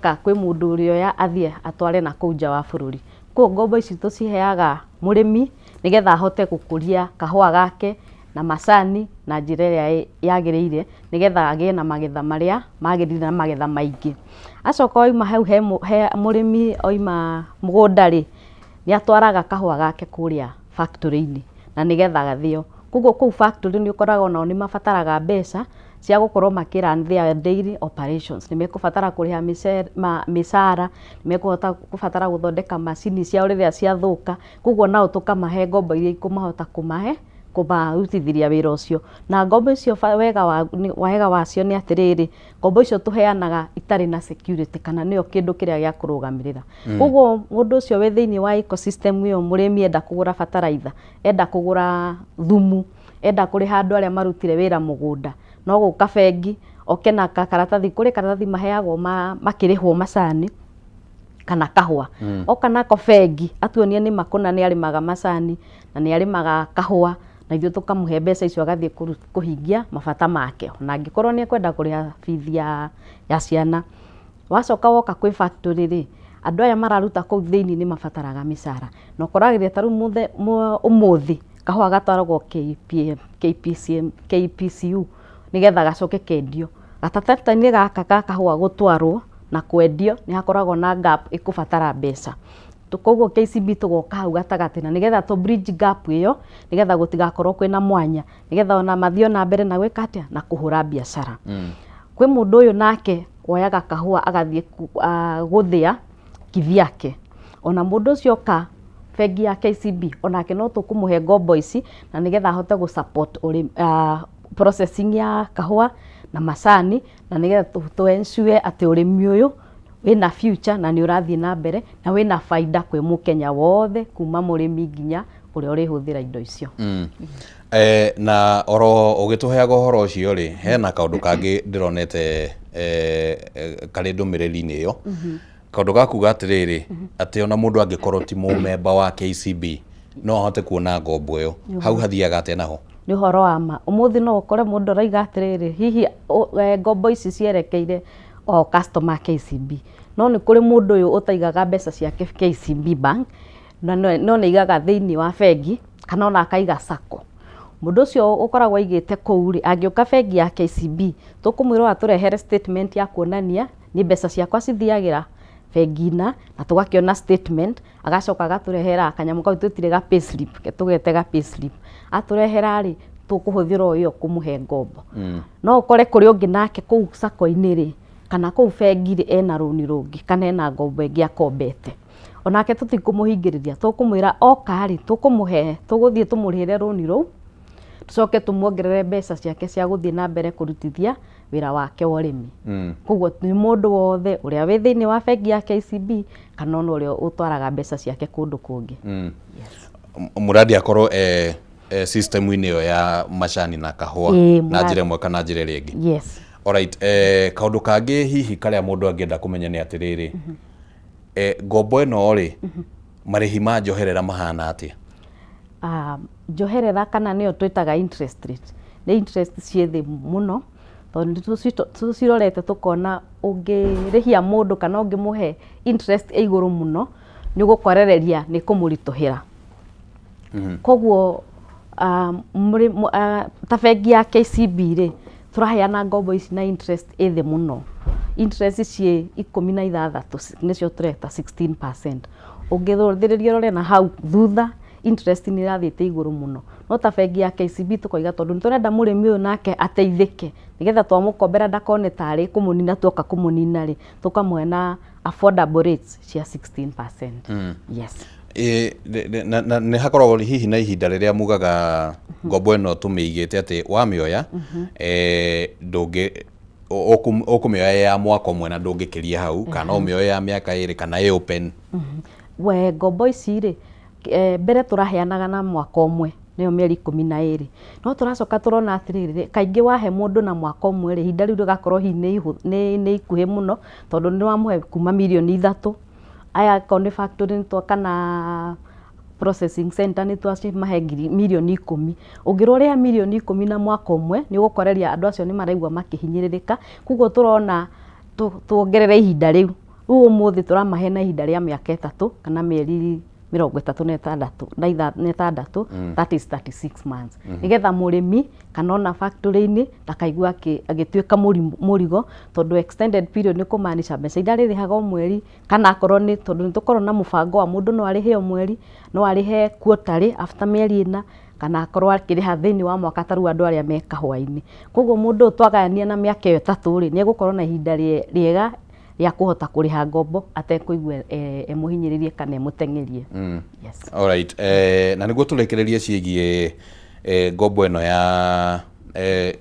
Wacoka kwĩ mũndũ ũrĩoya athiĩ atware na kũu nja wa bũrũri. Koguo ngombo ici tũciheaga mũrĩmi nĩgetha ahote gũkũria kahũa gake na macani na njĩra ĩrĩa yagĩrĩire, nĩgetha agĩe na magetha marĩa magĩrĩire na magetha maingĩ. Acoka wauma hau he mũrĩmi oima mũgũnda rĩ, nĩ atwaraga kahũa gake kũrĩa factory-inĩ na nĩgetha gathĩo. Koguo kũu factory nĩ ũkoraga onao nĩ mabataraga mbeca cia gũkorwo makĩ run their daily operations. Nĩ mekũbatara kũrĩha mĩcara, nĩ mekũhota kũbatara gũthondeka macini ciao rĩrĩa ciathũka, koguo nao tũkamahe ngombo iria ikũmahota kũmahe kũmarutithĩria wĩra ũcio. Na ngombo icio wega wacio nĩ atĩrĩrĩ, ngombo icio tũheanaga itarĩ na security kana nĩyo kĩndũ kĩrĩa gĩa kũrũgamĩrĩra. Koguo mũndũ ũcio wĩ thĩiniĩ wa ecosystem ĩyo, mũrĩmi enda kũgũra bataraitha, enda kũgũra thumu, enda kũrĩha andũ arĩa marutire wĩra mũgũnda, no gũka bengi oke na karatathi, kũrĩ karatathi maheagwo makĩrĩhwo macani kana kahũa. Oka nako bengi atuonie nĩma kũna nĩ arĩmaga macani na nĩ arĩmaga kahũa, na ithuĩ tũkamũhe mbeca icio agathiĩ kũhingia mabata make, ona angĩkorwo nĩ ekwenda kũrĩha bithi ya ciana. Wacoka woka kwĩ factory rĩ, andũ aya mararuta kũu thĩiniĩ nĩ mabataraga mĩcara, na ũkoragĩrĩria ta rĩu ũmũthĩ kahũa gatwaragwo KPM, KPCM, KPCU nĩgetha gacoke kendio. Gatagatĩ-inĩ gaka ga kahũa gũtwarwo na kwendio nĩ hakoragwo na gap ĩkũbatara mbeca. Koguo KCB tũgoka hau gatagatĩ na nĩgetha tũ bridge gap ĩyo, nĩgetha gũtigakorwo kwĩna mwanya, nĩgetha ona mathiĩ ona mbere na gwĩka atĩa, na kũhũra biacara. Kwĩ mũndũ ũyũ nake woyaga kahũa agathiĩ gũthĩa kivyake. Ona mũndũ ũcio oka bengi ya KCB, onake no tũkũmũhe ngombo ici na nĩgetha ahote gũ support processing ya kahũa na macani, na nĩgetha tũ ensure atĩ ũrĩmi ũyũ wĩna future na nĩ ũrathiĩ na mbere na wĩna baida kwĩ mũkenya wothe, kuma mũrĩmi nginya ũrĩa ũrĩhũthĩra indo icio. Na oro ũgĩtũheaga ũhoro ũcio rĩ, hena kaũndũ kangĩ ndĩronete karĩ ndũmĩrĩri-inĩ ĩyo, kaũndũ ga kuga atĩrĩrĩ, atĩ ona mũndũ angĩkorwo ti mũmemba wa KCB no ahote kuona ngombo ĩyo. Hau hathiaga atĩa naho? Nĩ ũhoro wa ma. Ũmũthĩ no ũkore mũndũ arauga atĩrĩrĩ, hihi ngombo ici cierekeire o customer KCB, no nĩ kũrĩ mũndũ ũyũ ũtaigaga mbeca ciake KCB Bank, na no nĩ aigaga thĩiniĩ wa bengi kana ona akaiga SACCO. Mũndũ ũcio ũkoragwo aigĩte kũu rĩ, angĩũka bengi ya KCB, tũkũmwĩra atũrehere statement ya kuonania nĩ mbeca ciakwa cithiagĩra bengi na tũgakĩona statement, agacoka agatũrehera kanyamũ kau twĩtire ga payslip, tũgete ga payslip. Atũrehera rĩ, tũkũhũthĩra o ĩyo kũmũhe ngombo. No ũkore kũrĩ ũngĩ nake kũu SACCO-inĩ rĩ, kana kũu bengi rĩ, ena rũni rũngĩ kana ena ngombo ĩngĩ akombete. Onake tũtikũmũhingĩrĩria, tũkũmwĩra oka rĩ, tũkũmũhe, tũgũthiĩ tũmũrĩhĩre rũni rũu, tũcoke tũmuongerere mbeca ciake cia gũthiĩ na mbere kũrutithia wĩra wake wa ũrĩmi. Koguo nĩ mũndũ wothe ũrĩa wĩ thĩiniĩ wa bengi ya KCB kana ona ũrĩa ũtwaraga mbeca ciake kũndũ kũngĩ. Mũradi akorwo e system-inĩ ĩyo ya macani na kahũa na njĩra ĩmwe kana njĩra ĩrĩa ĩngĩ. Yes. Alright, kaũndũ kangĩ hihi karĩa mũndũ angĩenda kũmenya nĩ atĩrĩrĩ, ngombo ĩno rĩ, marĩhi ma njoherera mahana atĩa? Njoherera kana nĩyo twĩtaga interest rate, nĩ interest ciĩ thĩ mũno, tondũ nĩ tũcirorete tũkona ũngĩrĩhia mũndũ kana ũngĩmũhe interest ĩ igũrũ mũno, nĩ ũgũkorereria nĩ kũmũritũhĩra. Koguo ta bengi ya KCB rĩ, tũraheana ngombo ici na interest ĩ thĩ mũno. Interest ciĩ 16, nĩcio tũreta 16%. Ũngĩrũthĩrĩria ũrore na hau thutha, interest nĩ ĩrathiĩte igũrũ mũno, no ta bengi ya KCB tũkoiga tondũ nĩ tũrenda mũrĩmi ũyũ nake ateithĩke, nĩgetha twamũkombera ndakone tarĩ kũmũnina tuoka kũmũnina rĩ, tũkamũhe na affordable rates cia 16%. Yes. Na nĩ hakoragwo hihi na ihinda rĩrĩa mugaga ngombo ĩno tũmĩigĩte atĩ wamĩoya ndũngĩ ũkũmĩoya ya mwaka ũmwe na ndũngĩkĩria hau, kana ũmĩoye ya mĩaka 2 kana ĩ open? We ngombo ici rĩ, mbere tũraheanaga na mwaka ũmwe, nĩyo mĩeri 12, no tũracoka tũrona atĩrĩrĩ, kaingĩ wahe mũndũ na mwaka ũmwe rĩ, ihinda rĩu rĩgakorwo hihi nĩ ikuhĩ mũno, tondũ nĩ wamũhe kuma mirioni 3, aya akorwo nĩ factory nĩ kana processing center nĩ twacimahe ngiri mirioni 10. Ũngĩrwo ũrĩhe mirioni 10 na mwaka ũmwe, nĩ ũgũkoreria andũ acio nĩ maraigua makĩhinyĩrĩrĩka. Koguo tũrona tuongerere ihinda rĩu. Rĩu ũmũthĩ tũramahe na ihinda rĩa mĩaka 3 kana mĩeri 36 na 6, that is 36 months, nĩgetha mũrĩmi kana ona factory-inĩ ndakaigua agĩtuĩka mũrigo, tondũ extended period nĩ kũmaanisha mbeca iria arĩrĩhaga o mweri, kana akorwo nĩ tondũ nĩ tũkoragwo na mũbango wa mũndũ no arĩhe o mweri, no arĩhe quarterly after mĩeri 4, kana akorwo akĩrĩha thĩinĩ wa mwaka ta rĩu andũ arĩa me kahũa-inĩ. Koguo mũndũ ũyũ twagayania na mĩaka ĩyo 3 rĩ, nĩ egũkorwo na ihinda rĩega rĩa kũhota kũrĩha ngombo atekũigua emũhinyĩrĩrie kana emũteng'erie. Yes. Alright, na nĩguo tũrĩkĩrĩrie ciĩgiĩ ngombo ĩno ya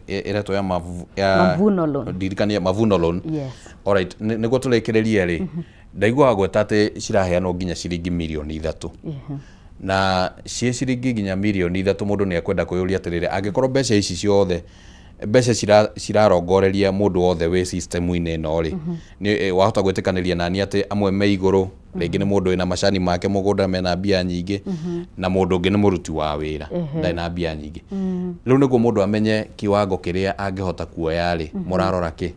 ĩretwo ya mavu, ya Mavuno loan. Ndirikanie, Mavuno loan. Yes. Alright, nĩguo tũrĩkĩrĩrie rĩ, ndaiguaga gweta atĩ ciraheanwo nginya ciringi mirioni 3. Na ciĩ ciringi nginya mirioni 3, mũndũ nĩ ekwenda kwĩyũria atĩrĩrĩ, angĩkorwo mbeca ici ciothe, mbeca cirarongoreria mũndũ wothe wĩ system-inĩ ĩno rĩ, nĩ wahota gwĩtĩkanĩria nani atĩ amwe me igũrũ, rĩngĩ nĩ mũndũ wĩna macani make mũgũnda mena mbia nyingĩ, na mũndũ ũngĩ nĩ mũruti wa wĩra ndarĩ na mbia nyingĩ. Rĩu nĩguo mũndũ amenye kiwango kĩrĩa angĩhota kuoya rĩ, mũrarora kĩ?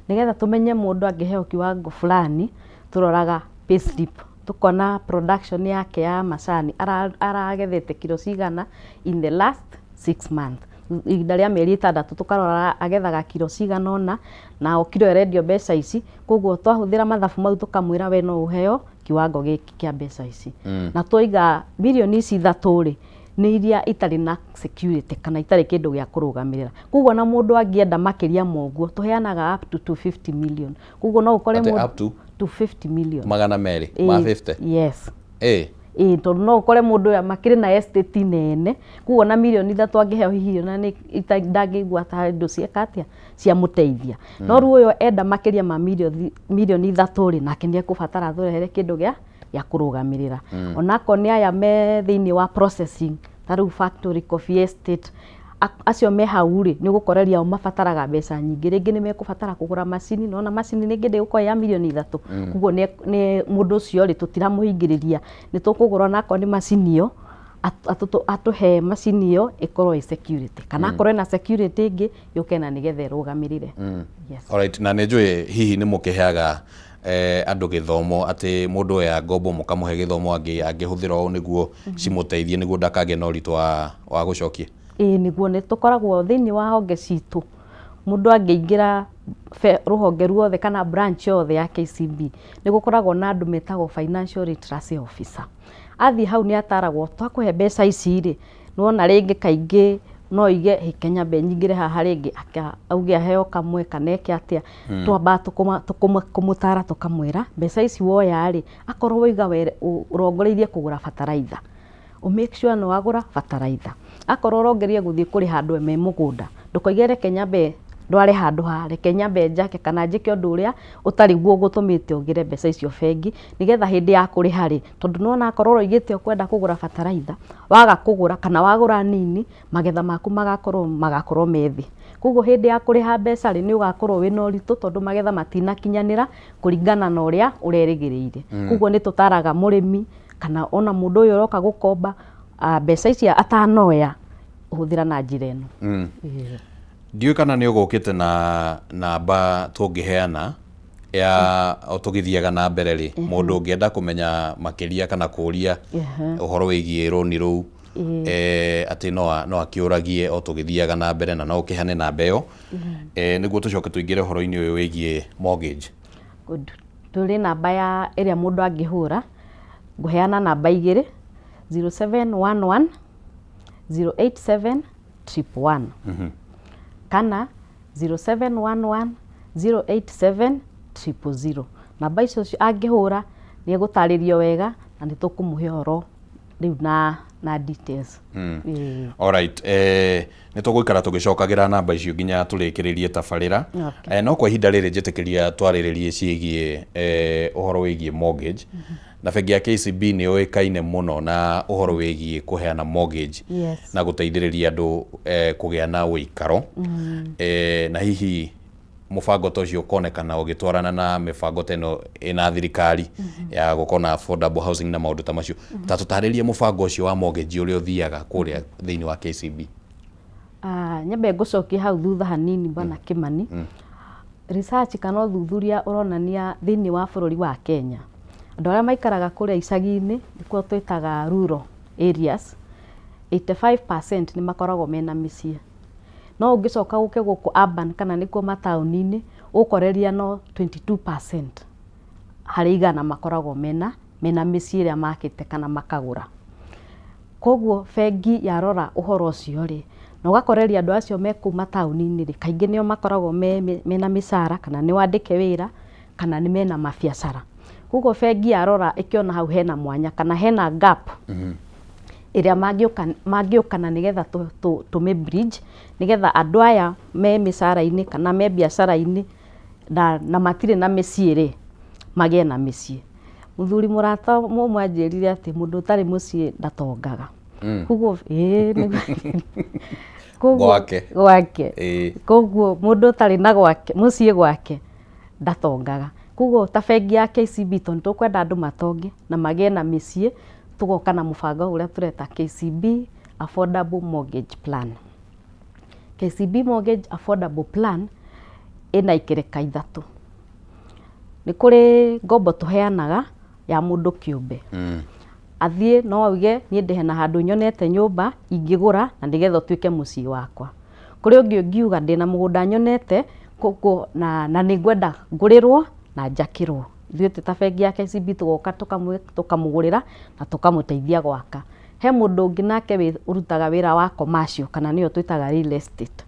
Nĩgetha tũmenye mũndũ angĩheo kiwango fulani, tũroraga payslip, tukona production yake ya macani, aragethete kiro cigana in the last 6 months, ihinda rĩa mĩeri 6, tũkarora agethaga kiro cigana ũna, na o kiro ĩrendio mbeca ici. Koguo twahũthĩra mathabu mau, tũkamwĩra we no ũheo kiwango gĩkĩ kĩa mbeca ici. Na twaiga mirioni ici 3 rĩ, nĩ iria itarĩ na security kana itarĩ kĩndũ gĩa kũrũgamĩrĩra. Koguo na mũndũ angĩenda makĩria ma ũguo, tũheanaga up to 250 million. Koguo no ũkore Atĩ mũndũ up to? 250 million. 200 ma 50? Yes. Ĩ Ĩĩ, tondũ no ũkore mũndũ ũyũ makĩrĩ na estate nene, koguo na mirioni 3 angĩheo, hihi ona nĩ ndangĩigua ta indo cieka atĩa ciamũteithia. No rĩu ũyũ enda makĩria ma mirioni 3 rĩ, nake nĩ ekũbatara atũrehere kĩndũ gĩa kũrũgamĩrĩra. Onakorwo nĩ aya me thĩinĩ wa processing, ta rĩu factory, coffee estate, acio me hau rĩ, nĩ ũgũkoreria o mabataraga mbeca nyingĩ. Rĩngĩ nĩ mekũbatara kũgũra macini, nona macini rĩngĩ ndĩgũkorwo ya mirioni 3. Koguo nĩ mũndũ ũcio rĩ, tũtiramũhingĩrĩria, nĩ tũkũgũra onakorwo nĩ macini ĩyo, atũhe macini ĩyo ĩkorwo ĩ security, kana akorwo ĩna security ĩngĩ yũke na nĩgetha ĩrũgamĩrĩre. Yes. Alright, na nĩ njũĩ hihi nĩ mũkĩheaga andũ gĩthomo, atĩ mũndũ oya ngombo mũkamũhe gĩthomo angĩhũthĩra ũũ nĩguo cimũteithie, nĩguo ndakagĩe na ũritũ wa gũcokia. Ĩĩ, nĩguo, nĩ tũkoragwo thĩinĩ wa honge citũ. Mũndũ angĩingĩra rũhonge ruothe kana branch yothe ya KCB, nĩ gũkoragwo na andũ metagwo financial literacy officer. Athiĩ hau nĩ ataragwo, twakũhe mbeca ici rĩ, nĩwona rĩngĩ kaingĩ no oige, "Hĩ, Kenya mbe nyingĩre haha rĩngĩ," auge aheo kamwe kana eke atĩa. Twambaga kũmũtara, tũkamwĩra mbeca ici woya rĩ, akorwo waiga ũrongoreirie kũgũra bataraitha, ũ make sure nĩ wagũra bataraitha. Akorwo ũrongeria gũthiĩ kũrĩha andũ me mũgũnda, ndũkoige reke nyambe ndware handũ haha, reke nyambe njake kana njĩke ũndũ ũrĩa ũtarĩ guo ũgũtũmĩte ũgĩre mbeca icio bengi, nĩgetha hĩndĩ ya kũrĩha rĩ, tondũ nĩwona akorwo ũroigĩte ũkwenda kũgũra bataraitha, waga kũgũra kana wagũra nini, magetha maku magakorwo me thĩ. Koguo hĩndĩ ya kũrĩha mbeca rĩ, nĩ ũgakorwo wĩna ũritũ, tondũ magetha matinakinyanĩra kũringana na ũrĩa ũrerĩgĩrĩire. Koguo nĩ tũtaraga mũrĩmi kana ona mũndũ ũyũ ũroka gũkomba, mbeca ici atanoya, hũthĩra na njĩra ĩno. Ĩĩ. Ndiũĩ kana nĩ ũgũkĩte na namba tũngĩheana ya o tũgĩthiaga na mbere rĩ, mũndũ ũngĩenda kũmenya makĩria kana kũria ũhoro wĩgiĩ rũni rũu, atĩ no akĩũragie o tũgĩthiaga na mbere, na no ũkĩheane namba ĩyo, nĩguo tũcoke tũingĩre ũhoro-inĩ ũyũ wĩgiĩ mortgage. Good. Tũrĩ namba ya ĩrĩa mũndũ angĩhũra, ngũheana namba igĩrĩ, 0711 087 111 kana 0711 087 000. Namba icio angĩhũra nĩ egũtarĩrio wega na nĩ tũkũmũhe ũhoro rĩu na details. Ĩĩ. Alright, nĩ tũgũikara tũgĩcokagĩra namba icio nginya tũrĩkĩrĩrie tabarĩra. No kwa ihinda rĩrĩ njĩtĩkĩria twarĩrĩrie ciĩgiĩ ũhoro wĩgiĩ mortgage. Na bengi ya KCB nĩ yũĩkaine mũno na ũhoro wĩgiĩ kũheana mortgage na gũteithĩrĩria andũ kũgĩa na ũikaro. Na hihi mũbango ta ũcio ũkonekana ũgĩtwarana na mĩbango ta ĩno ĩna thirikari ya gũkorwo na affordable housing na maũndũ ta macio. Ta tũtarĩrie mũbango ũcio wa mortgage ũrĩa ũthiaga kũrĩa thĩinĩ wa KCB. Nyambe ngũcokie hau thutha hanini, bwana Kimani. Research kana ũthuthuria ũronania thĩinĩ wa bũrũri wa Kenya, andũ arĩa maikaraga kũrĩa icagi-inĩ, nĩkuo twĩtaga rural areas, 85% nĩ makoragwo mena mĩciĩ. No ũngĩcoka ũke gũkũ urban kana nĩkuo mataũni-inĩ, ũgũkoreria no 22% harĩ igana makoragwo mena mĩciĩ ĩrĩa makĩte kana makagũra. Koguo bengi yarora ũhoro ũcio rĩ, na ũgakoreria andũ acio me kũu mataũni-inĩ rĩ, kaingĩ nĩo makoragwo mena mĩcara kana nĩo andĩke wĩra kana nĩ mena mabiacara. Koguo bengi yarora ĩkĩona hau hena mwanya kana hena gap ĩrĩa mangĩũka na nĩgetha tũmĩ bridge, nĩgetha andũ aya me mĩcara-inĩ kana me biacara-inĩ na matirĩ na mĩciĩ rĩ, magĩe na mĩciĩ. Mũthuri mũrata ũmwe anjĩrire atĩ mũndũ ũtarĩ mũciĩ ndatongaga. Koguo ĩĩ koguo Gwake. Gwake. Ĩĩ. Koguo mũndũ ũtarĩ na gwake, mũciĩ gwake ndatongaga. Koguo ta bengi ya KCB tondũ tũkwenda andũ matonge na magĩe na mĩciĩ, tũgoka na mũbango ũrĩa tũreta KCB Affordable Mortgage Plan. KCB Mortgage Affordable Plan ĩna ikereka ithatũ. Nĩ kũrĩ ngombo tũheanaga ya mũndũ kĩũmbe. Athiĩ no auge niĩ ndĩ na handũ nyonete nyũmba ingĩgũra na nĩgetha ũtuĩke mũciĩ wakwa. Kũrĩ ũngĩ ũngiuga ndĩna mũgũnda nyonete koguo na nĩ ngwenda ngũrĩrwo na njakĩrwo. Ithuĩ twĩ ta bengi ya KCB tũgoka tũkamũgũrĩra na tũkamũteithia gwaka. He mũndũ ũngĩ nake ũrutaga wĩra wa commercial kana nĩyo twĩtaga real estate.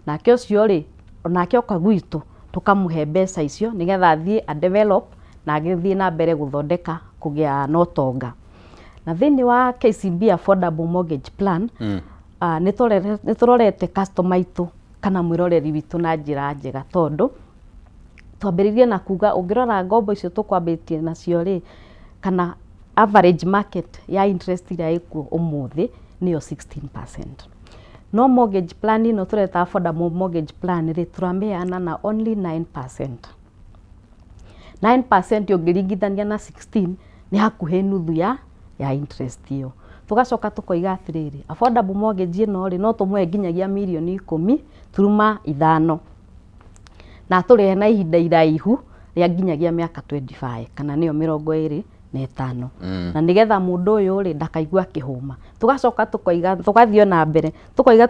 Nake ũcio rĩ, onake oka gwitũ tũkamũhe mbeca icio nĩgetha athiĩ a develop na agĩthiĩ na mbere gũthondeka kũgĩa na ũtonga. Na thĩinĩ wa KCB Affordable Mortgage Plan, nĩ tũrorete customer aitũ kana mwĩroreri witũ na njĩra njega, tondũ twambĩrĩirie na kuga ũngĩrora ngombo icio tũkwambĩtie nacio rĩ, kana average market ya interest ĩrĩa ĩkuo ũmũthĩ nĩyo 16%. No mortgage plan ĩno tũreta affordable mortgage plan rĩ, tũramĩheana na only 9%. 9% ũngĩringithania na 16 nĩ hakuhĩ nuthu ya interest ĩyo. Tũgacoka tũkoiga atĩrĩrĩ, affordable mortgage ĩno rĩ, no tũmũhe nginyagia mirioni 10.5 na atũrĩhe na ihinda iraihu rĩa nginyagia mĩaka 25 kana nĩyo 25, na nĩgetha mũndũ ũyũ rĩ ndakaigua akĩhũma. Tũgacoka tũkoiga, tũgathiĩ ona mbere tũkoiga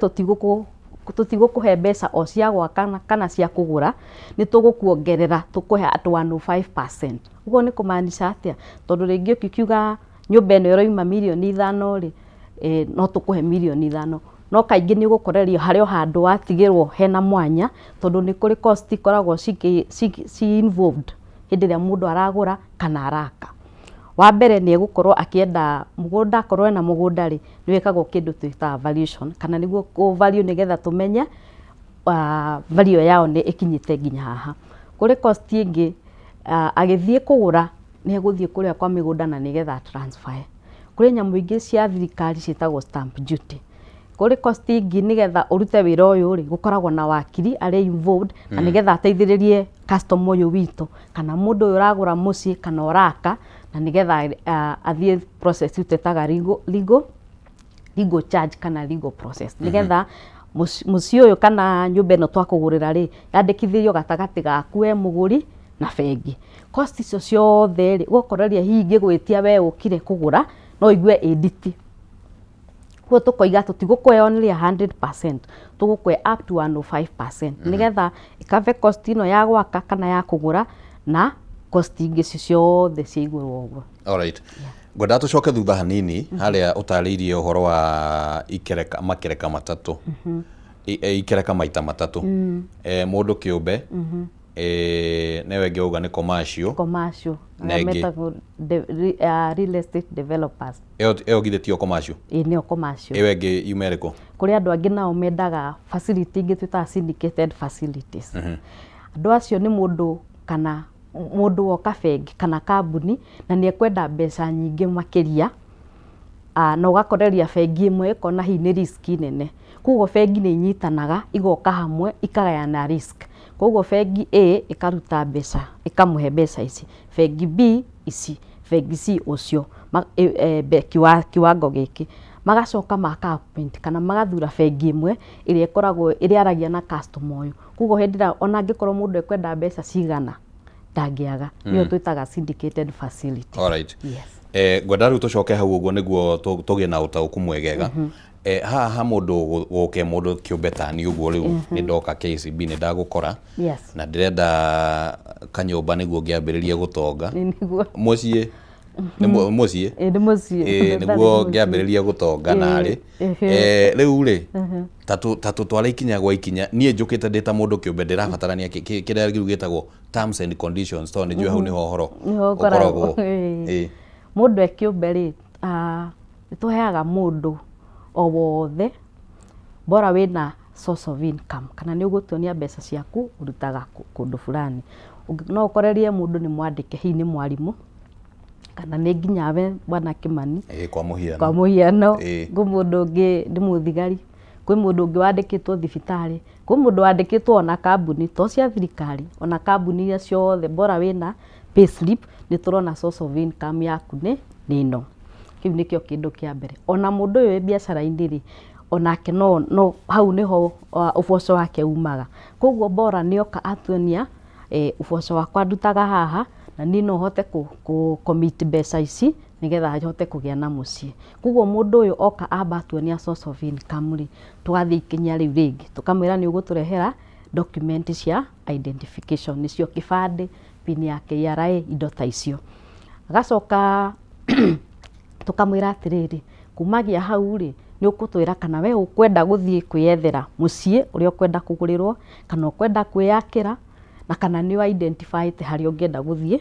tũtigũkũhe mbeca o cia gwaka kana cia kũgũra, nĩ tũgũkuongerera, tũkũhe at 105%. Ũguo nĩ kũmaanisha atĩa? Tondũ rĩngĩ ũkiuga nyũmba ĩno ĩroima mirioni 5 rĩ, no tũkũhe mirioni 5, no kaingĩ nĩ ũgũkorerio harĩ o handũ watigĩrwo hena mwanya, tondũ nĩ kũrĩ cost ikoragwo ci involved hĩndĩ ĩrĩa mũndũ aragũra kana araka. Wa mbere nĩ egũkorwo akĩenda mũgũnda, akorwo ena mũgũnda rĩ, nĩ wĩkagwo kĩndũ twĩtaga valuation kana nĩguo kũ value nĩgetha tũmenye value yao nĩ ĩkinyĩte nginya haha. Kũrĩ cost ĩngĩ, agĩthiĩ kũgũra nĩ egũthiĩ kũrĩa kwa mĩgũnda na nĩgetha transfer. Kũrĩ nyamũ ingĩ cia thirikari ciĩtagwo stamp duty. Kũrĩ cost ĩngĩ, nĩgetha ũrute wĩra ũyũ rĩ, gũkoragwo na wakiri arĩ involved na nĩgetha ateithĩrĩrie customer ũyũ witũ kana mũndũ ũyũ ũragũra mũciĩ kana ũraka, na nĩgetha athiĩ process twĩtaga legal charge kana legal process, nĩgetha mũciĩ ũyũ kana nyũmba ĩno twakũgũrĩra rĩ, yandĩkithĩrio gatagatĩ gaku we mũgũri na bengi. Cost icio ciothe rĩ, ũgakoreria hihi ingĩgwĩtia we ũkire kũgũra no ũigue ĩ nditi. Koguo tũkoiga tũtigũkũhe only 100%, tũgũkũhe up to 105% nĩgetha ĩkave cost ĩno ya gwaka kana ya kũgũra na cost ingĩ icio ciothe cia igũrũ ũguo. Alright. Ngwendaga tũcoke thutha hanini harĩa ũtarĩirie ũhoro wa ikereka, makereka matatũ. Ikereka maita matatũ. Mũndũ kĩũmbe, newe ĩngĩ wauga nĩ commercial. Commercial. Na arĩa ĩngĩ? Metagwo real estate developers. Ĩyo githĩ tiyo commercial? Ĩ, nĩyo commercial. Ĩyo ĩngĩ yuma ĩrĩkũ? Kũrĩ andũ angĩ nao mendaga facility ingĩ twĩtaga syndicated facilities. Andũ acio nĩ mũndũ kana mũndũ woka bengi kana kambuni na nĩ ekwenda mbeca nyingĩ makĩria, na ũgakoreria bengi ĩmwe ĩkona hihi nĩ risk nene. Koguo bengi nĩ inyitanaga igoka hamwe ikagayana risk. Koguo bengi A ĩkaruta mbeca ĩkamũhe mbeca ici, bengi B ici, bengi C ũcio kiwango gĩkĩ. Magacoka maka appoint kana magathura bengi ĩmwe ĩrĩa ĩkoragwo ĩrĩaragia na customer ũyũ. Koguo hĩndĩ ĩrĩa ona angĩkorwo mũndũ ekwenda mbeca cigana, ndangĩaga. Nĩyo twĩtaga syndicated facility. Alright. Yes. Ngwenda rĩu tũcoke hau ũguo nĩguo tũgĩe na ũtaũku mwegega. Haha ha mũndũ gũke mũndũ kĩũmbe ta niĩ ũguo rĩu nĩ ndoka KCB nĩ ndagũkora na ndĩrenda kanyũmba nĩguo ngĩambĩrĩrie gũtonga. Nĩ nĩguo. Mũciĩ nĩ mũciĩ. Ĩ, nĩ mũciĩ. Ĩĩ, nĩguo ngĩambĩrĩria gũtonga narĩ. Rĩu rĩ, ta tũtware ikinya gwa ikinya, niĩ njũkĩte ndĩ ta mũndũ kĩũmbe ndĩrabatarania kĩrĩa rĩu gĩtagwo terms and conditions, tondũ nĩ njũĩ hau nĩho ũhoro Nĩho ũkoragwo. ũkoragwo. Ĩĩ. Mũndũ e kĩũmbe rĩ, nĩ tũheaga mũndũ o wothe bora wĩna source of income kana nĩ ũgũtuonia mbeca ciaku ũrutaga kũndũ fulani. No ũkorerie mũndũ nĩ mwandĩke, hihi nĩ mwarimũ kana nĩ nginya we Bwana Kĩmani. Ĩĩ, kwa mũhiano. Kwa mũhiano. Ĩĩ. Kwĩ mũndũ ũngĩ nĩ mũthigari, kwĩ mũndũ ũngĩ wandĩkĩtwo thibitarĩ, kwĩ mũndũ wandĩkĩtwo ona kambuni to cia thirikari, ona kambuni iria ciothe bora wĩna payslip nĩ tũrona source of income yaku nĩ ĩno. Kĩu nĩkĩo kĩndũ kĩa mbere. Ona mũndũ ũyũ wĩ biacara-inĩ rĩ, onake no hau nĩho ũboco wake umaga. Koguo bora nĩ oka atuonia ũboco wakwa ndutaga haha na niĩ no hote kũ commit mbeca ici nĩgetha hote kũgĩa na mũciĩ. Koguo mũndũ ũyũ oka amba atuonia source of income rĩ, tũgathiĩ ikinya rĩu rĩngĩ, tũkamwĩra nĩ ũgũtũrehera document cia identification, nĩcio kĩbandĩ, PIN ya KRA, indo ta icio. Agacoka tũkamwĩra atĩrĩrĩ, kumagia hau rĩ, nĩ ũgũtwĩra kana we ũkwenda gũthiĩ kwĩyethera mũciĩ ũrĩa ũkwenda kũgũrĩrwo, kana ũkwenda kwĩyakĩra, na kana nĩ ũ identify ĩte harĩa ũngĩenda gũthiĩ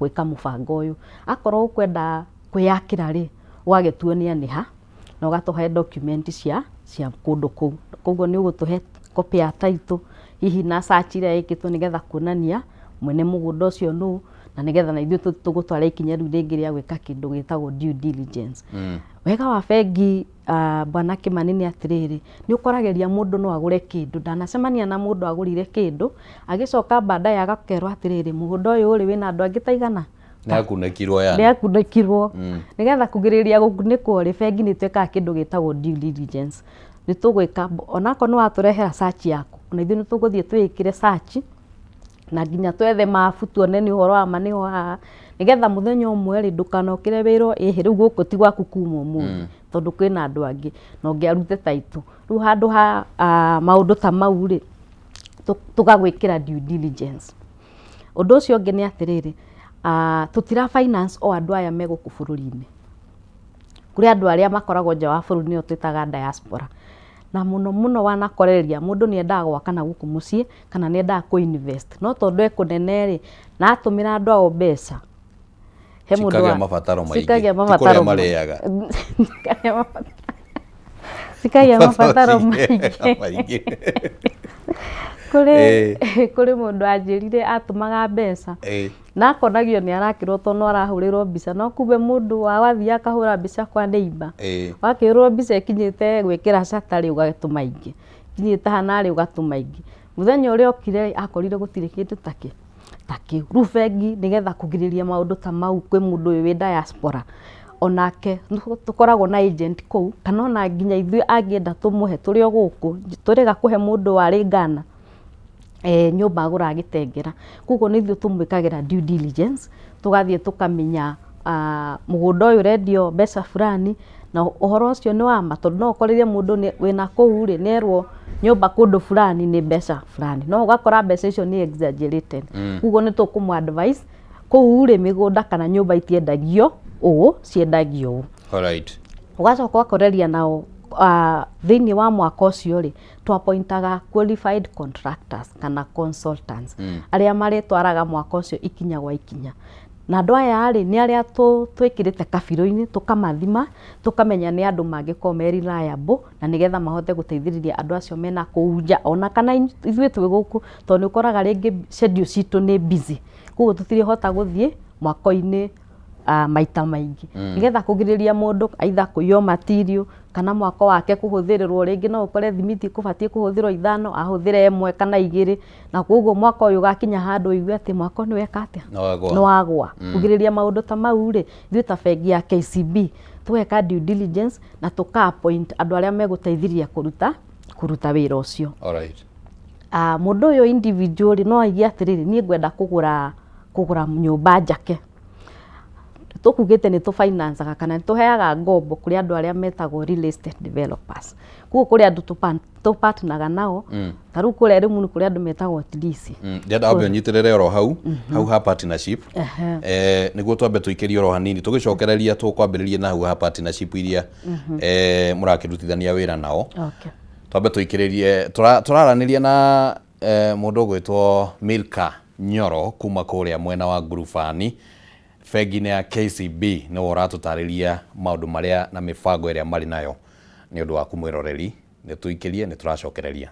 gwĩka mũbango ũyũ. Akorwo ũkwenda kwĩyakĩra rĩ, ũgagĩtuonia nĩ ha, na ũgatũhe document cia kũndũ kũu. Koguo nĩ ũgũtũhe copy ya title, hihi na search ĩrĩa ĩkĩtwo nĩgetha kuonania mwene mũgũnda ũcio nũ, na nĩgetha na ithuĩ tũgũtwara ikinya rĩu rĩngĩ rĩa gwĩka kĩndũ gĩtagwo due diligence. Wega wa bengi, Bwana Kĩmani, nĩ atĩrĩrĩ, nĩ ũkoragĩria mũndũ no agũre kĩndũ. Ndanacemania na mũndũ agũrire kĩndũ, agĩcoka baadaye agakerwo atĩrĩrĩ, mũgũnda ũyũ rĩ, wĩna andũ angĩ ta igana. Nĩ akunĩkirwo yani. Nĩ akunĩkirwo. Nĩgetha kũgirĩrĩria gũkunĩkwo rĩ, bengi nĩ twĩkaga kĩndũ gĩtagwo due diligence. Nĩ tũgwĩka onakorwo nĩ watũrehera search yaku, ona ithuĩ nĩ tũgũthiĩ twĩĩkĩre search na nginya twethe mabu tuone nĩ ũhoro wa ma nĩho haha, nĩgetha mũthenya ũmwe rĩ, ndũkanokĩre wĩrwo ĩhĩ rĩu gũkũ ti gwaku kuma ũmũthĩ, tondũ kwĩna andũ angĩ na ũngĩarute title. Rĩu handũ ha maũndũ ta mau rĩ, tũgagwĩkĩra due diligence. Ũndũ ũcio ũngĩ nĩ atĩrĩrĩ, tũtira finance o andũ aya me gũkũ bũrũri-inĩ. Kũrĩ andũ arĩa makoragwo nja wa bũrũri, nĩo twĩtaga diaspora. Na mũno mũno wanakorereria mũndũ nĩ endaga gwaka na gũkũ mũciĩ kana nĩ endaga kũ invest, no tondũ e kũnene rĩ, na atũmĩra andũ ao mbeca, he mũndũ cikagĩa mabataro maingĩ. Cikagĩa Ti kũrĩa mabataro marĩaga. Cikagĩa mabataro maingĩ. Maingĩ. Kũrĩ mũndũ anjĩrire atũmaga mbeca na akonagio nĩ arakĩrwo tondũ no arahũrĩrwo mbica, no kumbe mũndũ wa wathiĩ akahũra mbica kwa neighbor, wakĩhũrwo mbica ĩkinyĩte gwĩkĩra cata rĩ, ũgatũma ingĩ, ĩkinyĩte hana rĩ, ũgatũma ingĩ. Mũthenya ũrĩa okire akorire gũtirĩ kĩndũ ta kĩu. Rĩu bengi nĩgetha kũgirĩrĩria maũndũ ta mau kwĩ mũndũ ũyũ wĩ diaspora, onake tũkoragwo na agent kũu, kana ona nginya ithuĩ angĩenda tũmũhe tũrĩ o gũkũ, tũrĩga kũhe mũndũ warĩ Ghana nyũmba agũraga gĩtengera. Koguo nĩ ithuĩ tũmwĩkagĩra due diligence, tũgathiĩ tũkamenya mũgũnda ũyũ ũrendio mbeca fulani na ũhoro ũcio nĩ wa ma, tondũ no ũkorire mũndũ wĩna kũu rĩ, nĩerwo nyũmba kũndũ fulani nĩ mbeca fulani, no ũgakora mbeca icio nĩ exaggerated. Koguo nĩ tũkũmũ advise kũu rĩ, mĩgũnda kana nyũmba itiendagio ũũ, ciendagio ũũ. Ũgacoka ũgakoreria nao thĩinĩ wa mwaka ũcio rĩ, twapointaga qualified contractors kana consultants arĩa marĩtwaraga mwaka ũcio ikinya gwa ikinya. Na andũ aya rĩ, nĩ arĩa twĩkĩrĩte kabirũ-inĩ, tũkamathima, tũkamenya nĩ andũ mangĩkorwo me reliable, na nĩgetha mahote gũteithĩrĩria andũ acio mena kũu nja, ona kana ithuĩ twĩ gũkũ, tondũ nĩ ũkoraga rĩngĩ schedule citũ nĩ busy, koguo tũtirĩhota gũthiĩ mwako-inĩ. Maita maingĩ nĩgetha kũgirĩrĩria mũndũ aitha kũiywo material kana mwako wake kũhũthĩrĩrwo. Rĩngĩ no ũkore thimiti kũbatiĩ kũhũthĩrwo ithano, ahũthĩre ĩmwe kana igĩrĩ, na koguo mwako ũyũ ũgakinya handũ ũigue atĩ mwako nĩ weka atĩa? Nĩ wagwa. Nĩ wagwa. Kũgirĩrĩria maũndũ ta mau rĩ, ithuĩ ta bengi ya KCB tũgeka due diligence na tũka appoint andũ arĩa megũteithĩrĩria kũruta wĩra ũcio. Mũndũ ũyũ individual rĩ, no aigue atĩrĩrĩ, niĩ ngwenda kũgũra nyũmba njake. Tũkugĩte nĩ tũfinancaga kana nĩ tũheaga ngombo kũrĩ andũ arĩa metagwo real estate developers. Koguo kũrĩ andũ tũpartneraga nao. Ta rĩu kũrĩa Limuru kũrĩ andũ metagwo TDC. Ndĩrenda wambe ũnyitĩrĩre oro hau ha partnership, nĩguo twambe tũikĩrie oro hanini, tũgĩcokereria tũkwambĩrĩria na hau ha partnership iria mũrakĩrutithania wĩra nao. Twambe tũikĩrĩrie, tũraranĩria na mũndũ ũgwĩtwo Milka Nyoro kuma kũrĩa mwena wa Ngurubani, bengi-inĩ ya KCB. Nĩwe ũratũtarĩria maũndũ marĩa na mĩbango ĩrĩa marĩ nayo. Nĩ ũndũ waku mwĩroreri, nĩ tũikĩrie, nĩ tũracokereria.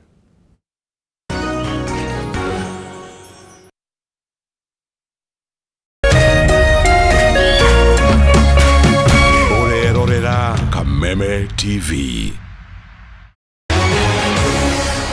Ũrerorera Kameme TV.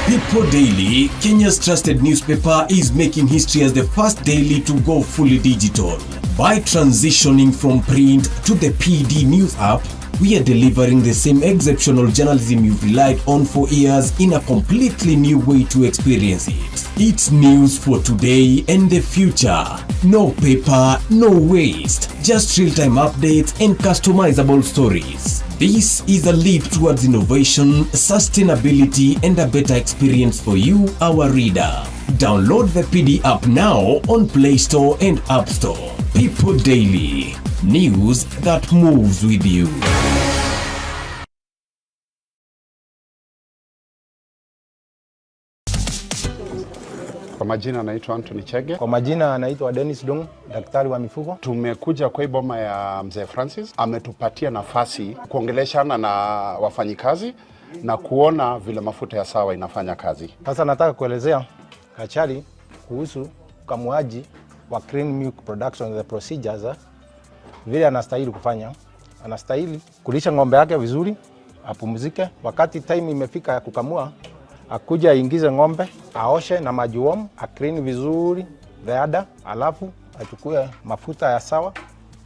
People Daily, Kenya's trusted newspaper, is making history as the first daily to go fully digital. By transitioning from print to the PD News app, we are delivering the same exceptional journalism you've relied on for years in a completely new way to experience it. It's news for today and the future. No paper, no waste, just real-time updates and customizable stories. This is a leap towards innovation, sustainability, and a better experience for you, our reader. Download the PD app now on Play Store and App Store. People Daily, news that moves with you. Kwa majina anaitwa Anthony Chege. Kwa majina anaitwa Dennis Dung, daktari wa mifugo. Tumekuja kwa hii boma ya mzee Francis, ametupatia nafasi kuongeleshana na wafanyikazi na kuona vile mafuta ya Sawa inafanya kazi. Sasa nataka kuelezea Kachari kuhusu ukamuaji wa clean milk production, the procedures, vile anastahili kufanya. Anastahili kulisha ng'ombe yake vizuri, apumzike. Wakati time imefika ya kukamua, akuja aingize ng'ombe, aoshe na maji warm, aclean vizuri the udder, alafu achukue mafuta ya Sawa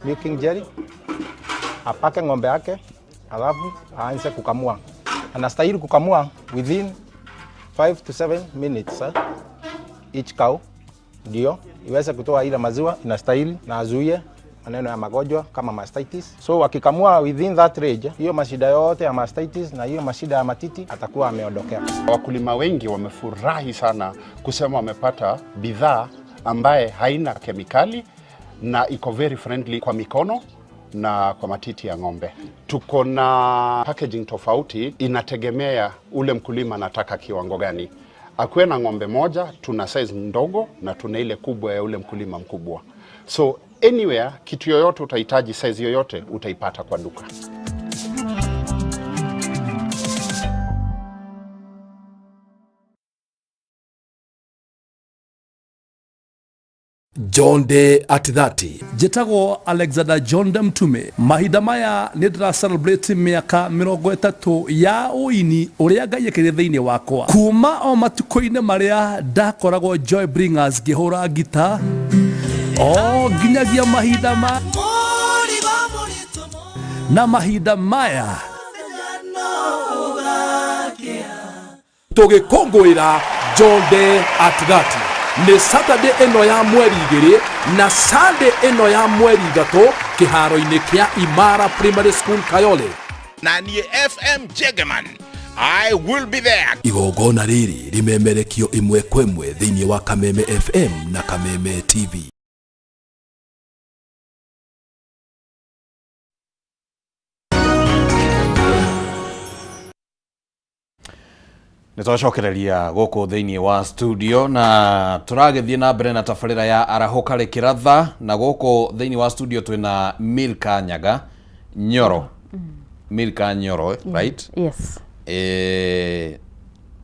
milking jelly, apake ng'ombe yake, alafu aanze kukamua. Anastahili kukamua within 5 to 7 minutes each cow ndio iweze kutoa ile maziwa inastahili na azuie maneno ya magonjwa kama mastitis. So akikamua within that range, hiyo mashida yote ya mastitis na hiyo mashida ya matiti atakuwa ameondokea. Wakulima wengi wamefurahi sana kusema wamepata bidhaa ambaye haina kemikali na iko very friendly kwa mikono na kwa matiti ya ng'ombe. Tuko na packaging tofauti, inategemea ule mkulima anataka kiwango gani. Akuwe na ng'ombe moja, tuna size ndogo na tuna ile kubwa ya ule mkulima mkubwa. So anywhere, kitu yoyote utahitaji, size yoyote utaipata kwa duka. John Day at 30. Njĩtagwo Alexander John Mtume. Mahinda maya nĩ ndĩra celebrate mĩaka 30 ya ũini ũrĩa Ngai ekĩrire thĩinĩ wakwa, kuma o matukũ-inĩ marĩa ndakoragwo Joy Bringers ngĩhũra ngita o nginyagia mahinda ma na mahinda maya. Tũgĩkũngũĩra John Day at 30 nĩ Saturday ĩno ya 2 na Sunday ĩno ya 3 kĩharo-inĩ kĩa Imara Primary School, Kayole. Na niĩ FM Jegeman, I will be there. Igongona rĩrĩ rĩmemerekio ĩmwe kwa ĩmwe thĩinĩ wa Kameme FM na Kameme TV. Nĩ twacokereria gũkũ thĩinĩ wa studio na tũragĩthiĩ na mbere na tabarĩra ya Arahũka Rĩkĩratha, na gũkũ thĩinĩ wa studio twĩna Milka Nyaga Nyoro. Milka Nyoro, right? Yes.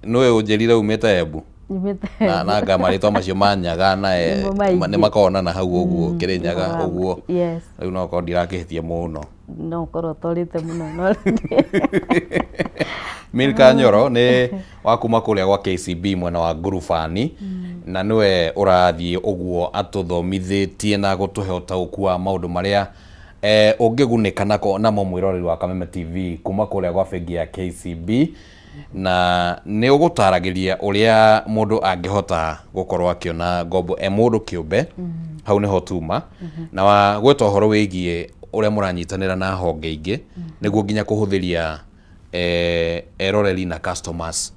Nĩwe ũnjĩrire umĩte Embu? Nyumĩte Na nga marĩtwa macio ma Nyaga na Nĩmo maingĩ. nĩ makonana hau ũguo, Kĩrĩnyaga ũguo. Yes. Rĩu no korwo ndirakĩhĩtia mũno. No ũkorwo ũtorĩte mũno no. Milka Nyoro nĩ wa kuma kũrĩa gwa KCB mwena wa Ngurubani, na nĩwe ũrathiĩ ũguo atũthomithĩtie na gũtũhe ũtaũku wa maũndũ marĩa ũngĩgunĩka nako namo mwĩroreri wa Kameme TV kuma kũrĩa gwa bengi ya KCB, na nĩ ũgũtaragĩria ũrĩa mũndũ angĩhota gũkorwo akĩona ngombo e mũndũ kĩũmbe. Hau nĩho tuma na wa gweta ũhoro wĩgiĩ ũrĩa mũranyitanĩra na honge ingĩ nĩguo nginya kũhũthĩria eroreri na customers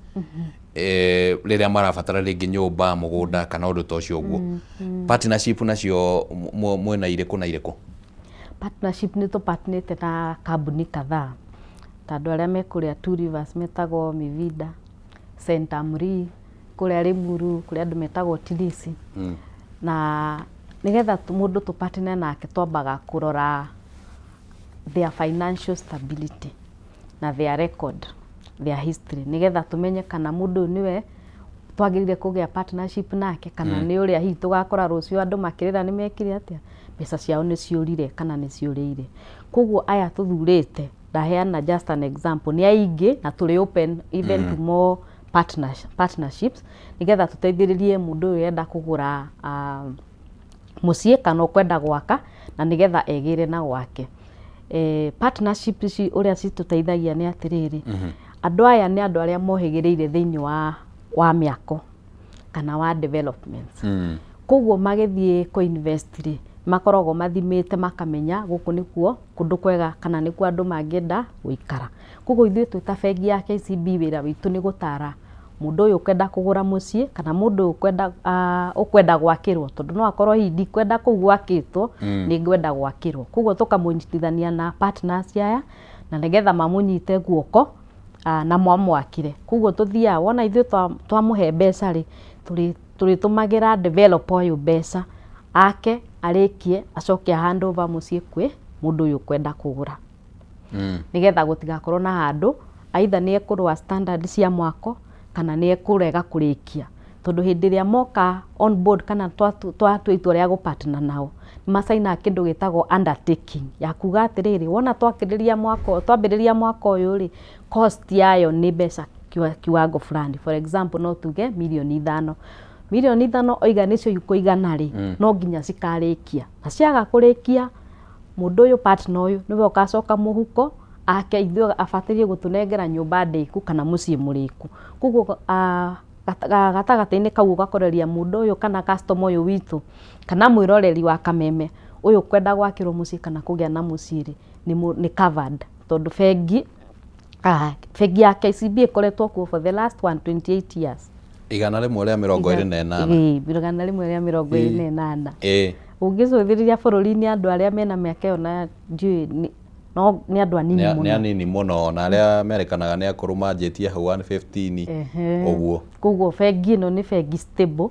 rĩrĩa marabatara rĩngĩ nyũmba, mũgũnda kana ũndũ ta ũcio ũguo. Partnership nacio mwĩna irĩkũ na irĩkũ? Partnership, nĩ tũpartnĩte na kambuni kadhaa, ta andũ arĩa me kũrĩa Two Rivers metagwo Mivida, St. Amri, kũrĩa Limuru kũrĩa andũ metagwo Tilisi. Na nĩgetha mũndũ tũpartner nake, twambaga kũrora their financial stability na their record, their history, nĩgetha tũmenye kana mũndũ ũyũ nĩwe twagĩrĩire kũgĩa partnership nake kana nĩ ũrĩa hihi tũgakora rũciũ andũ makĩrĩra nĩ mekire atĩa, mbeca ciao nĩ ciũrire kana nĩ ciũrĩire. Koguo aya tũthurĩte, ndaheana just an example, nĩ aingĩ na tũrĩ open even to more partnerships nĩgetha tũteithĩrĩrie mũndũ ũyũ ũrenda kũgũra mũciĩ kana ũkwenda gwaka na nĩgetha egĩre na gwake. Partnership ici ũrĩa citũteithagia nĩ atĩrĩrĩ, andũ aya nĩ andũ arĩa mohĩgĩrĩire thĩinĩ wa mĩako kana wa developments. Koguo magĩthiĩ kũ invest rĩ, makoragwo mathimĩte makamenya gũkũ nĩkuo kũndũ kwega kana nĩkuo andũ mangĩenda gũikara. Koguo ithuĩ twĩ ta bengi ya KCB, wĩra witũ nĩ gũtara mũndũ ũyũ ũkwenda kũgũra mũciĩ kana mũndũ ũyũ ũkwenda gwakĩrwo, tondũ no akorwo hihi ndikwenda kũu gwakĩtwo, nĩ ngwenda gwakĩrwo. Koguo tũkamũnyitithania na partners aya na nĩgetha mamũnyite guoko na mamwakĩre. Koguo tũthiaga wona ithuĩ twamũhe mbeca rĩ, tũrĩtũmagĩra developer ũyũ mbeca ake arĩkie, acoke a hand over mũciĩ kwĩ mũndũ ũyũ ũkwenda kũgũra, nĩgetha gũtigakorwo na handũ either nĩ ekũrũa standard cia mwako kana nĩ ekũrega kũrĩkia, tondũ hĩndĩ ĩrĩa moka on board kana twatua itua rĩa gũpartner nao, nĩ macainaga kĩndũ gĩtagwo undertaking ya kuga atĩrĩrĩ, wona twakĩrĩria mwako, twambĩrĩria mwako ũyũ rĩ, cost yayo nĩ mbeca kiwango fulani. For example, no tuge 5 mirioni. 5 mirioni oiga nĩcio ikũigana rĩ, no nginya cikarĩkia, na ciaga kũrĩkia, mũndũ ũyũ, partner ũyũ, nĩwe ũgacoka mũhuko ake, ithuĩ abataire gũtũnengera nyũmba ndĩku kana mũciĩ mũrĩku. Koguo gatagatĩ-inĩ kau ũgakoreria mũndũ ũyũ kana customer ũyũ witũ kana mwĩroreri wa Kameme ũyũ ũkwenda gwakĩrwo mũciĩ kana kũgĩa na mũciĩ rĩ, nĩ covered, tondũ bengi ya KCB ĩkoretwo kuo for the last 128 years. 128. Ĩĩ, 128. Ũngĩcũthĩrĩria bũrũri-inĩ, andũ arĩa mena mĩaka ĩyo na ndiũĩ no nĩ andũ anini nĩ mũno. Anini mũno, na arĩa merĩkanaga nĩ akũrũ manjĩtie hau 115 ũguo. Koguo bengi ĩno nĩ bengi stable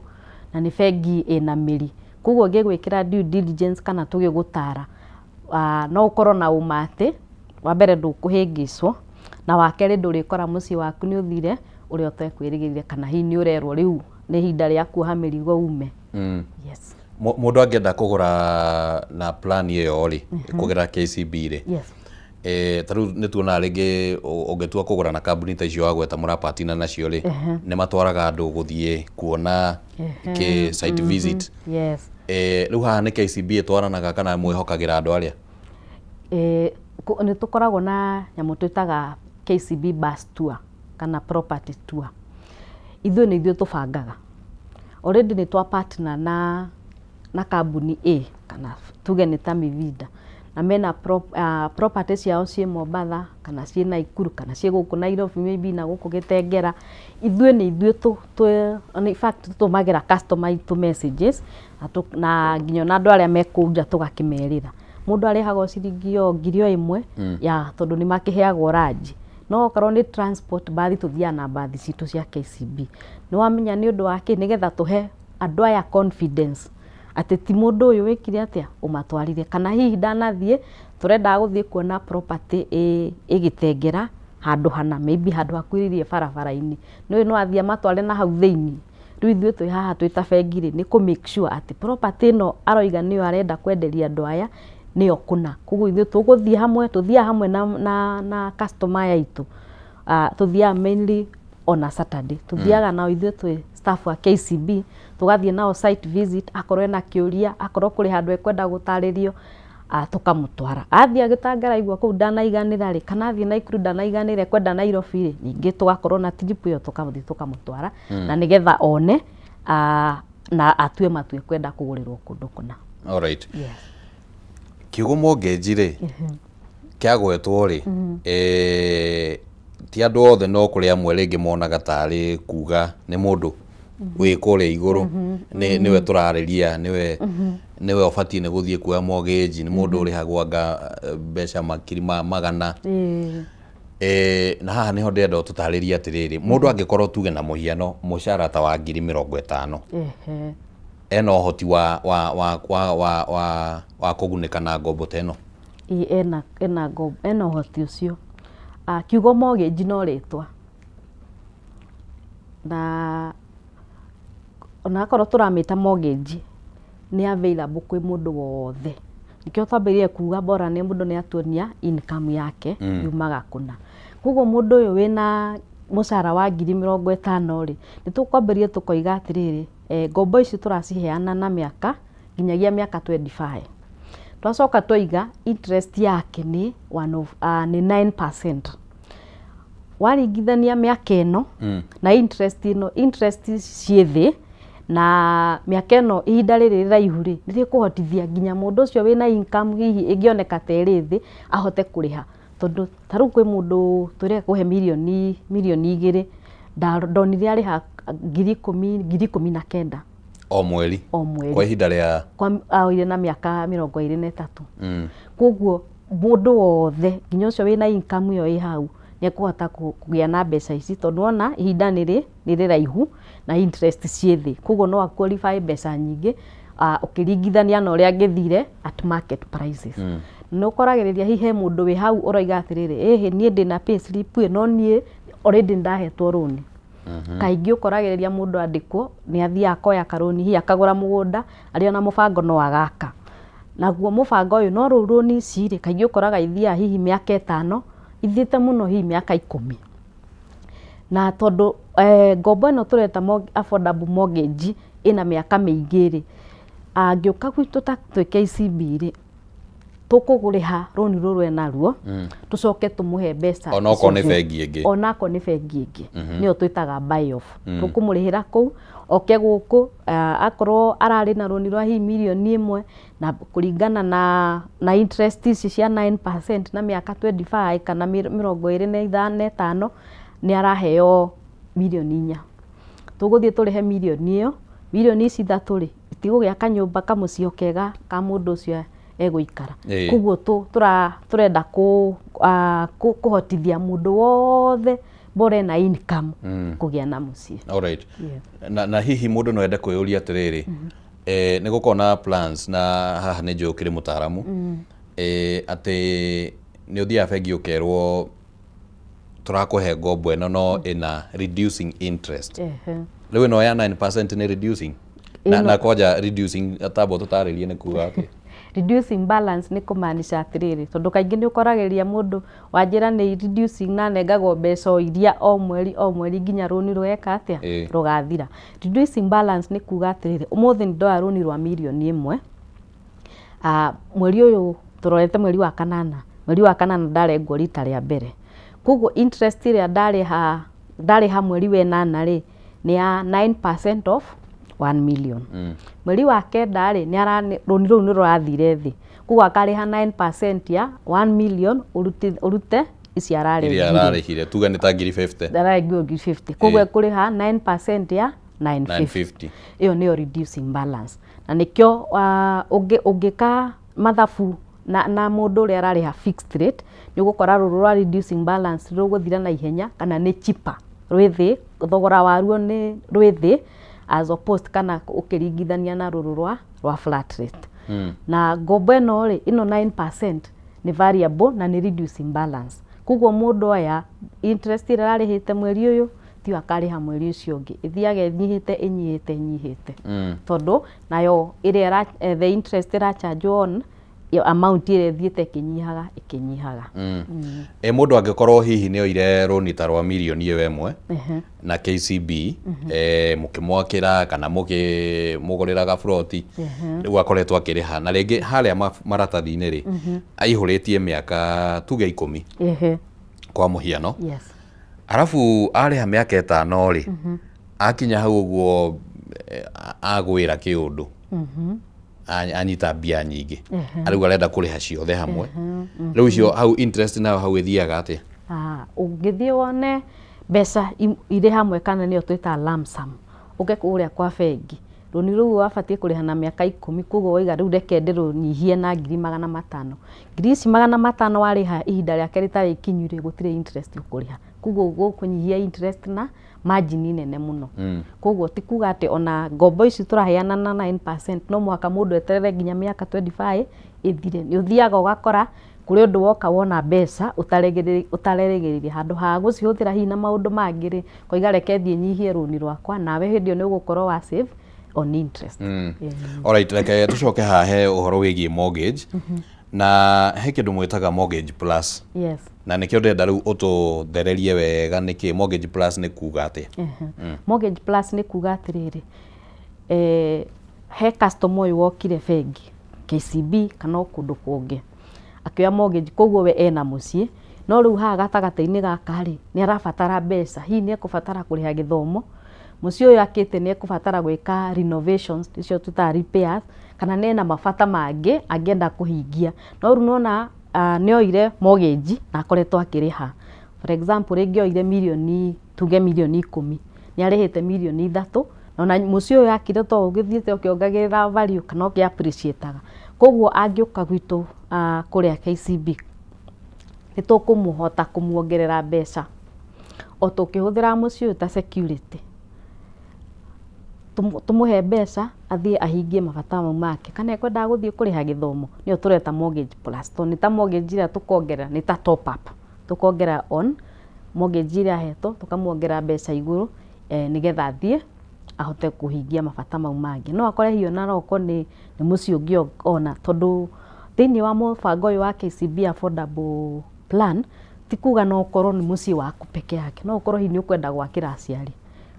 na nĩ bengi ĩna mĩri. Koguo ngĩgwĩkĩra due diligence kana tũgĩgũtara, no ũkorwo na ũma atĩ wa mbere ndũkũhĩngĩcwo, na wa kerĩ ndũrĩkora mũciĩ waku nĩ ũthire ũrĩa ũtekwĩrĩgĩrĩire, kana hihi nĩ ũrerwo rĩu nĩ ihinda rĩa kuoha mĩrigo ume. Yes. Mũndũ angĩenda kũgũra na plan ĩyo rĩ, kũgerera KCB rĩ, ta rĩu nĩ tuonaga rĩngĩ ũngĩtua kũgũra na kambuni ta icio wagweta mũrapatina nacio rĩ, nĩ matwaraga andũ gũthiĩ kuona kĩ site visit. Rĩu haha nĩ KCB ĩtwaranaga kana mwĩhokagĩra andũ arĩa? Nĩ tũkoragwo na nyamũ twĩtaga KCB bus tour kana property tour. Ithuĩ nĩ ithuĩ tũbangaga. Already nĩ twa partner na kambuni A kana tuge nĩ ta Mivida, na mena property ciao ciĩ Mombatha kana ciĩ Naikuru kana ciĩ gũkũ Nairobi, maybe na gũkũ Gĩtengera. Ithuĩ nĩ ithuĩ in fact tũtũmagĩra customer aitũ messages na nginya ona andũ arĩa me kũu nja tũgakĩmerĩra. Mũndũ arĩhaga o ciringi o 1,000 ya tondũ nĩ makĩheagwo ranji, no okorwo nĩ transport, bathi, tũthiaga na bathi citũ cia KCB. Nĩ wamenya nĩ ũndũ wa kĩ? Nĩgetha tũhe andũ aya confidence atĩ ti mũndũ ũyũ wĩkire atĩa ũmatwarire, kana hihi ndanathiĩ, tũrendaga gũthiĩ kuona property ĩ Gĩtengera handũ hana, maybe handũ hakuhĩrĩirie barabara-inĩ, nĩ no athiĩ amatware na hau thĩinĩ. Rĩu ithuĩ twĩ haha twĩ ta bengi rĩ, nĩ kũ make sure atĩ property ĩno aroiga nĩyo arenda kwenderia andũ aya nĩyo kũna. Koguo ithuĩ tũgũthiĩ hamwe, tũthiaga hamwe na, na, na customer aya aitũ. Tũthiaga mainly on a Saturday. Tũthiaga nao ithuĩ twĩ staff a KCB, tũgathiĩ nao site visit, akorwo ena kĩũria, akorwo kũrĩ handũ ekwenda gũtarĩrio, tũkamũtwara. Athiĩ agĩtangara aigua kũu ndanaiganĩra rĩ, kana athiĩ Naikuru ndanaiganĩra ekwenda Nairobi rĩ, ningĩ tũgakorwo na trip ĩyo tũgathiĩ tũkamũtwara, na nĩgetha one na atue matua ekwenda kũgũrĩrwo kũndũ kũna. Alright. Yes. Kiugo mortgage rĩ, kĩagwetwo rĩ, ti andũ othe no kũrĩ amwe rĩngĩ monaga tarĩ kuga nĩ mũndũ wĩ kũrĩa igũrũ, nĩwe tũrarĩria, nĩwe ũbatiĩ nĩ gũthiĩ kuoya mortgage, nĩ mũndũ ũrĩhagwo anga mbeca makiri ma magana. Na haha nĩho ndĩrenda ũtũtarĩrie atĩrĩrĩ, mũndũ angĩkorwo tuge na mũhiano mũcara ta wa 50,000, ena ũhoti wa kũgunĩka na ngombo ta ĩno? Ĩĩ, ena ũhoti ũcio. Kiugo mortgage no rĩtwa, na onakorwo tũramĩta mortgage nĩ available kwĩ mũndũ wothe. Nĩkĩo twambĩrĩirie kuga bora nĩ mũndũ nĩ atuonia income yake yumaga kũna. Koguo mũndũ ũyũ wĩna mũcara wa 50,000 rĩ, nĩ tũkwambĩrĩria tũkoiga atĩrĩrĩ, ngombo ici tũraciheana na mĩaka nginyagia mĩaka 25. Twacoka twaiga interest yake nĩ one of, nĩ 9%. Waringithania mĩaka ĩno na interest ĩno, interest ciĩ thĩ, na mĩaka ĩno ihinda rĩrĩ rĩraihu rĩ, nĩ rĩkũhotithia nginya mũndũ ũcio wĩna income hihi ĩngĩoneka ta ĩrĩ thĩ ahote kũrĩha. Tondũ ta rĩu kwĩ mũndũ tũreka kũhe 2 mirioni ndonire arĩha 10,000, 19,000. O mweri? O mweri. Kwa ihinda rĩa? Aoire na mĩaka 23. Koguo mũndũ wothe nginya ũcio wĩna income ĩyo ĩ hau nĩ ekũhota kũgĩa na mbeca ici, tondũ wona ihinda nĩ rĩraihu na interest ciĩ thĩ, koguo no a qualify mbeca nyingĩ ũkĩringithania na ũrĩa angĩthire at market prices. Nĩ ũkoragĩrĩria hihi he mũndũ wĩ hau ũroiga atĩrĩrĩ, ĩhĩ, niĩ ndĩna pay slip ĩ, no niĩ already nĩndahetwo rũni. Kaingĩ ũkoragĩrĩria mũndũ andĩkwo nĩ athiaga akoya karũni, hihi akagũra mũgũnda arĩ ona mũbango no agaka naguo mũbango ũyũ, no rĩu rũni ici rĩ, kaingĩ ũkoraga ithiaga hihi mĩaka 5, ithiĩte mũno hihi mĩaka 10. Na tondũ ngombo ĩno tũreta affordable mortgage ĩna mĩaka mĩingĩ rĩ, angĩũka gwitũ ta twĩ KCB rĩ, tũkũrĩha rũni rũrũ enaruo, tũcoke tũmũhe mbeca. Onokorwo nĩ bengi ĩngĩ? Onakorwo nĩ bengi ĩngĩ. Nĩyo twĩtaga buy off. Tũkũmũrĩhĩra kũu, oke gũkũ, akorwo ararĩ na rũni rwa hihi 1 mirioni na kũringana na interest ici cia 9% na mĩaka 25 kana 25, nĩ araheo 4 mirioni. Tũgũthiĩ tũrĩhe mirioni ĩyo, 3 mirioni ici rĩ, itigũgĩaka nyũmba kamũciĩ o kega ka mũndũ ũcio egũikara. Koguo tũrenda kũhotithia mũndũ wothe bora ena income kũgĩa na mũciĩ. Alright. Na hihi mũndũ no ende kwĩyũria atĩrĩrĩ, nĩ gũkorwo na plans, na haha nĩ njũĩ ũkĩrĩ mũtaaramu, atĩ nĩ ũthiaga bengi ũkerwo tũrakũhe ngombo ĩno no ĩna reducing interest. Rĩu ĩno ya 9% nĩ reducing na, na kwanja reducing tamba tũtarĩrie nĩ kuga atĩ? Reducing balance nĩ kũmaanisha atĩrĩrĩ, tondũ kaingĩ nĩ ũkoragĩrĩria mũndũ wanjĩra nĩ reducing na nengagwo mbeca o iria o mweri o mweri nginya rũni rũgeka atĩa? Rũgathira. Reducing balance nĩ kuga atĩrĩrĩ, ũmũthĩ nĩ ndoya rũni rwa 1 mirioni, mweri ũyũ tũrorete mweri wa kanana, mweri wa kanana ndarengwo rita rĩa mbere, koguo interest ĩrĩa ndarĩha mweri wa ĩnana rĩ, nĩ ya 9% of 1 million. Mweri wa kenda rĩ, rũni rũu nĩ rũrathire thĩ, koguo akarĩha 9% ya 1 million ũrute ici iria ararengire. Ararĩhire tuge nĩ ta 50,000. Ararengirwo 50,000, koguo ekũrĩha 9% ya 950. 950. Ĩyo nĩyo reducing balance, na nĩkĩo ũngĩka mathabu na mũndũ ũrĩa ararĩha fixed rate, nĩ ũgũkora rũrũ rwa reducing balance rũgũthira na ihenya kana nĩ cheaper, rwĩ thĩ, thogora waruo nĩ rwĩ thĩ as opposed kana ũkĩringithania na rũrũ rwa flat rate. Na ngombo ĩno rĩ, ĩno 9% nĩ variable na nĩ reducing balance, koguo mũndũ oya interest ĩrĩa ararĩhĩte mweri ũyũ tiyo akarĩha mweri ũcio ũngĩ, ĩthiaga ĩnyihĩte ĩnyihĩte ĩnyihĩte, tondũ nayo ĩrĩa the interest ĩracharge on ĩyo amount ĩrĩa ĩthiĩte ĩkĩnyihaga ĩkĩnyihaga. Ĩ mũndũ angĩkorwo hihi nĩ oire rũni ta rwa mirioni ĩyo ĩmwe na KCB, mũkĩmwakĩra kana mũkĩmũgũrĩra gaburoti, rĩu akoretwo akĩrĩha na rĩngĩ harĩa maratathi-inĩ rĩ, aihũrĩtie mĩaka tuge 10 kwa mũhiano, arabu arĩha mĩaka 5 rĩ, akinya hau ũguo agwĩra kĩũndũ, anyita mbia nyingĩ, rĩu arenda kũrĩha ciothe hamwe, rĩu icio hau interest nayo hau ĩthiaga atĩa? Ah, ũngĩthiĩ wone mbeca irĩ hamwe kana nĩyo twĩtaga lump sum, ũke kũrĩa kwa bengi, rũni rũu wabatiĩ kũrĩha na mĩaka 10, koguo waiga rĩu reke ndĩrũnyihie na 500,000. Ngiri ici 500 warĩha ihinda rĩake rĩtarĩ ikinyu rĩ, gũtirĩ interest ũkũrĩha, koguo gũkũnyihia interest na margin nene mũno. Koguo ti kuga atĩ ona ngombo ici tũraheana na 9% no mũhaka mũndũ eterere nginya mĩaka 25 ĩthire. Nĩ ũthiaga ũgakora kũrĩ ũndũ woka wona mbeca ũtarerĩgĩrĩire, handũ ha gũcihũthĩra hihi na maũndũ mangĩ rĩ, koiga reke thiĩ nyihie rũni rwakwa, nawe hĩndĩ ĩyo nĩ ũgũkorwo wa save on interest. Alright, reke tũcoke haha he ũhoro wĩgiĩ mortgage, na he kĩndũ mwĩtaga Mortgage Plus. Na nĩkĩo ndĩrenda rĩu ũtũthererie wega nĩkĩ Mortgage Plus nĩ kuga atĩa. Mortgage Plus nĩ kuga atĩrĩrĩ, he customer ũyũ wokire bengi KCB kana o kũndũ kũngĩ akĩoya mortgage, koguo we ena mũciĩ, no rĩu haha gatagatĩ-inĩ gaka rĩ, nĩ arabatara mbeca, hihi nĩ ekũbatara kũrĩha gĩthomo, mũciĩ ũyũ akĩte nĩ ekũbatara gwĩka renovations, icio twĩtaga repairs, kana nĩ ena mabata mangĩ angĩenda kũhingia, no rĩu nona nĩ oire mortgage na akoretwo akĩrĩha. For example, rĩngĩ oire mirioni, tuge mirioni 10, nĩ arĩhĩte mirioni 3, na ona mũciĩ ũyũ akire to ũgĩthiĩte ũkĩongagĩrĩra value kana ũkĩ appreciate-aga, koguo angĩũka gwitũ kũrĩa KCB nĩ tũkũmũhota kũmuongerera mbeca o tũkĩhũthĩra mũciĩ ũyũ ta security, tũmũhe mbeca athiĩ ahingie mabata mau make, kana ekwendaga gũthiĩ kũrĩha gĩthomo, nĩyo tũreta Mortgage Plus, tondũ nĩ ta mortgage ĩrĩa tũkongerera, nĩ ta top up tũkongerera on mortgage ĩrĩa ahetwo, tũkamuongerera mbeca igũrũ, nĩgetha athiĩ ahote kũhingia mabata mau mangĩ. No akore hihi ona no okorwo nĩ mũciĩ ũngĩ ona, tondũ thĩinĩ wa mũbango ũyũ wa KCB Affordable Plan ti kuga no ũkorwo nĩ mũciĩ waku peke yake, no ũkorwo hihi nĩ ũkwenda gwakĩra aciari,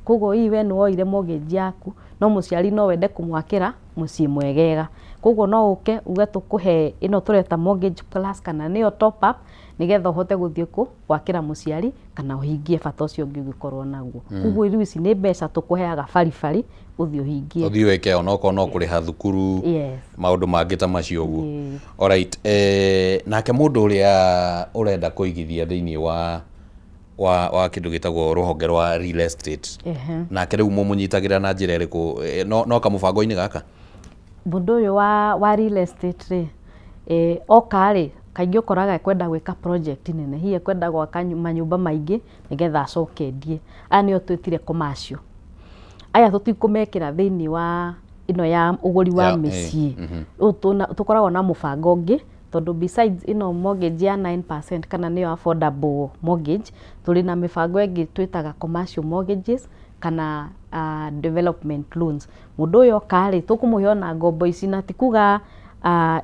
koguo hihi we nĩ woire mortgage yaku, no mũciari no wende kũmwakĩra mũciĩ mwegega, koguo no ũke uge tũkũhe ĩno tũreta Mortgage Plus kana nĩyo top up, nĩgetha ũhote gũthiĩ gwakĩra mũciari kana ũhingie bata ũcio ũngĩ ũngĩkorwo naguo. Koguo rĩu ici nĩ mbeca tũkũheaga baribari ũthiĩ ũhingie, ũthiĩ wĩke onokorwo no kũrĩha thukuru, maũndũ mangĩ ta macio ũguo. Alright, nake mũndũ ũrĩa ũrenda kũigithia thĩinĩ wa kĩndũ gĩtagwo rũhonge rwa real estate, nake rĩu mũmũnyitagĩrĩra na njĩra ĩrĩkũ? No kamũbango-inĩ gaka? Mũndũ ũyũ wa real estate rĩ, oka rĩ, kaingĩ ũkoraga ekwenda gwĩka project nene, hihi ekwenda gwaka manyũmba maingĩ nĩgetha acoke endie. Aya nĩo twĩtire commercial. Aya tũtikũmekĩra thĩinĩ wa ĩno ya ũgũri wa mĩciĩ. Rĩu tũkoragwo na mũbango ũngĩ, tondũ besides ĩno mortgage ya 9% kana nĩyo affordable mortgage, tũrĩ na mĩbango ĩngĩ twĩtaga commercial mortgages kana development loans. Mũndũ ũyũ oka rĩ, tũkũmũhe ona ngombo ici, na ti kuga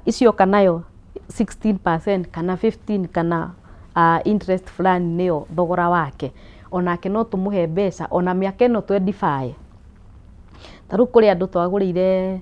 ici oka nayo 16% kana 15 kana interest fulani nĩyo thogora wake, onake no tũmũhe mbeca ona mĩaka ĩno 25. Ta rĩu kũrĩ andũ twagũrĩire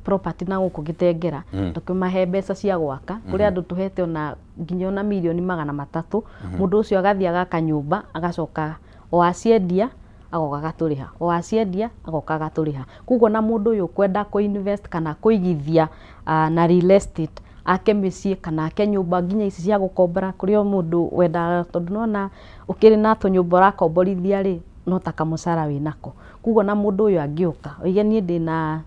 property na gũkũ Gĩtengera, tũkĩmahe mbeca cia gwaka. Kũrĩ andũ tũhete ona nginya ona mirioni 300. Mũndũ ũcio agathiĩ agaka nyũmba, agacoka o aciendia agoka agatũrĩha, o aciendia agoka agatũrĩha. Koguo na mũndũ ũyũ ũkwenda kũ invest kana kũigithia na real estate, ake mĩciĩ kana ake nyũmba nginya ici cia gũkombora, kũrĩ o mũndũ wendaga, tondũ nĩwona ũkĩrĩ na tũnyũmba ũrakomborithia rĩ, no ta kamũcara wĩnako. Koguo na mũndũ ũyũ angĩũka oige niĩ ndĩna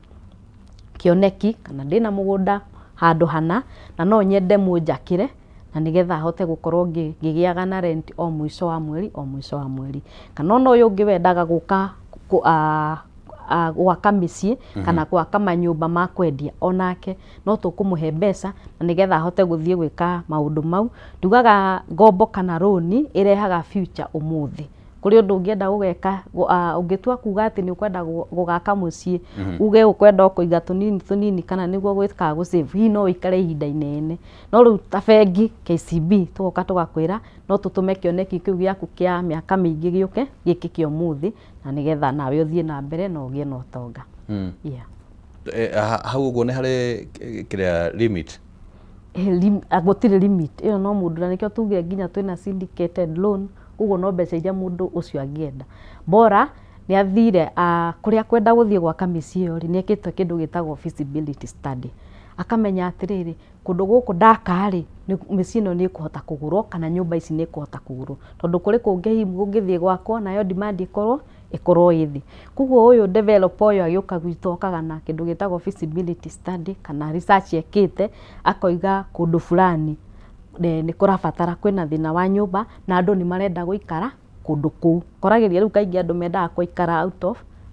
kĩoneki kana ndĩna mũgũnda handũ hana na no nyende mũnjakĩre na nĩgetha hote gũkorwo ngĩgĩaga na rent o mũico wa mweri o mũico wa mweri, kana ona ũyũ ũngĩ wendaga gũka gwaka mĩciĩ kana gwaka manyũmba ma kwendia, onake no tũkũmũhe mbeca na nĩgetha ahote gũthiĩ gwĩka maũndũ mau. Ndugaga ngombo kana rũni ĩrehaga future ũmũthĩ. Kũrĩ ũndũ ũngĩenda gũgeka, ũngĩtua kuga atĩ nĩ ũkwenda gũgaka mũciĩ, uge ũkwenda o kũiga tũnini tũnini kana nĩguo gwĩkaga gũ save, hihi no ũikare ihinda inene. No rĩu ta bengi KCB tũgoka tũgakwĩra no tũtũme kĩoneki kĩu gĩaku kĩa mĩaka mĩingĩ gĩũke gĩkĩke ũmũthĩ na nĩgetha nawe ũthiĩ na mbere na ũgĩe na ũtonga. Yeah. Hau ũguo nĩ harĩ kĩrĩa limit? Gũtirĩ limit ĩyo, no mũndũ, na nĩkĩo tugire nginya twĩna syndicated loan, koguo no mbeca iria mũndũ ũcio angĩenda. Bora nĩ athire kũrĩa kwenda gũthiĩ gwaka mĩciĩ ĩyo rĩ, nĩ ekĩte kĩndũ gĩtagwo feasibility study. Akamenya atĩrĩrĩ, kũndũ gũkũ ndaka rĩ, mĩciĩ ĩno nĩ ĩkũhota kũgũrwo kana nyũmba ici nĩ ĩkũhota kũgũrwo. Tondũ kũrĩ kũngĩ hihi kũngĩthiĩ gwakwo nayo demand ĩkorwo ĩ thĩ. Koguo ũyũ developer ũyũ agĩũka gwitũ okaga na kĩndũ gĩtagwo feasibility study kana research ekĩte, akoiga kũndũ fulani nĩ kũrabatara, kwĩna thĩna wa nyũmba na andũ nĩ marenda gũikara kũndũ kũu. Koragĩria rĩu kaingĩ andũ mendaga gũikara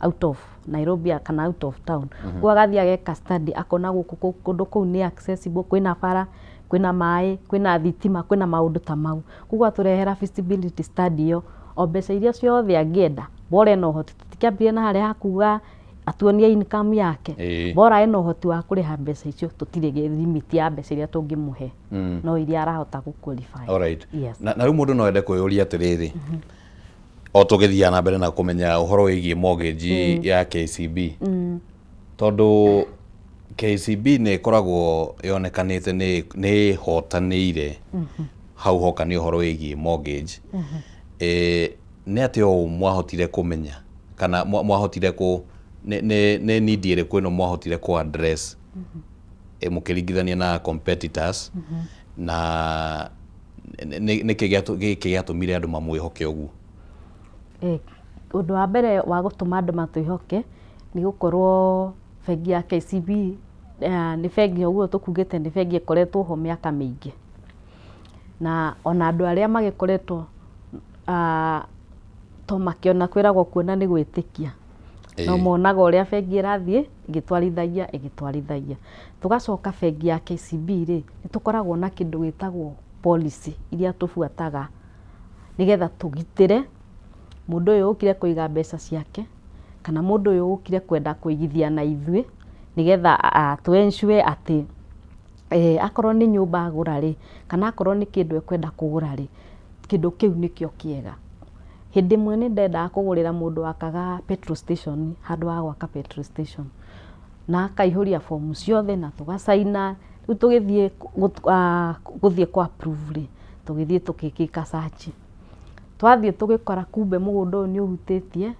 out of Nairobi kana out of town. Koguo agathiĩ ageka study, akona gũkũ kũndũ kũu nĩ accessible, kwĩna bara, kwĩna maĩ, kwĩna thitima, kwĩna maũndũ ta mau. Koguo atũrehera feasibility study ĩyo, o mbeca iria ciothe angĩenda, bora ena ũhoti. Tũtikĩambirie na harĩa ha kuga atuonie income yake. Bora ena ũhoti wa kũrĩha mbeca icio, tũtirĩ limit ya mbeca iria tũngĩmũhe, no iria arahota gũ qualify. Alright. Yes. Na rĩu mũndũ no ende kwĩyũria atĩrĩrĩ, o tũgĩthiaga na mbere na kũmenya ũhoro wĩgiĩ mortgage ya KCB, tondũ KCB nĩ ĩkoragwo yonekanĩte nĩ ĩhotanĩire hau hoka nĩ ũhoro wĩgiĩ mortgage, nĩ atĩa ũũ mwahotire kũmenya kana mwahotire kũ nĩ need ĩrĩkũ ĩno mwahotire kũ address mũkĩringithania na competitors, na nĩkĩ gĩkĩ gĩatũmire andũ mamwĩhoke ũguo? Ũndũ wa mbere wa gũtũma andũ matwĩhoke nĩ gũkorwo bengi ya KCB nĩ bengi, ũguo tũkugĩte, nĩ bengi ĩkoretwo ho mĩaka mĩingĩ, na ona andũ arĩa magĩkoretwo to makĩona, kwĩragwo kuona nĩ gwĩtĩkia, no monaga ũrĩa bengi ĩrathiĩ ĩgĩtwarithagia ĩgĩtwarithagia. Tũgacoka bengi ya KCB rĩ, nĩ tũkoragwo na kĩndũ gĩtagwo policy iria tũbuataga nĩgetha tũgitĩre mũndũ ũyũ ũkire kũiga mbeca ciake kana mũndũ ũyũ ũkire kwenda kũigithia na ithuĩ, nĩgetha tũ ensure atĩ akorwo nĩ nyũmba agũra rĩ, kana akorwo nĩ kĩndũ ekwenda kũgũra rĩ, kĩndũ kĩu nĩkĩo kĩega. Hĩndĩ ĩmwe nĩ ndendaga kũgũrĩra mũndũ wakaga petrol station, handũ ha gwaka petrol station, na akaihũria fomu ciothe na tũgacaina. Rĩu tũgĩthiĩ gũthiĩ kũ approve rĩ, tũgĩthiĩ tũgĩka search, twathiĩ tũgĩkora kumbe mũgũnda ũyũ nĩ ũhutĩtie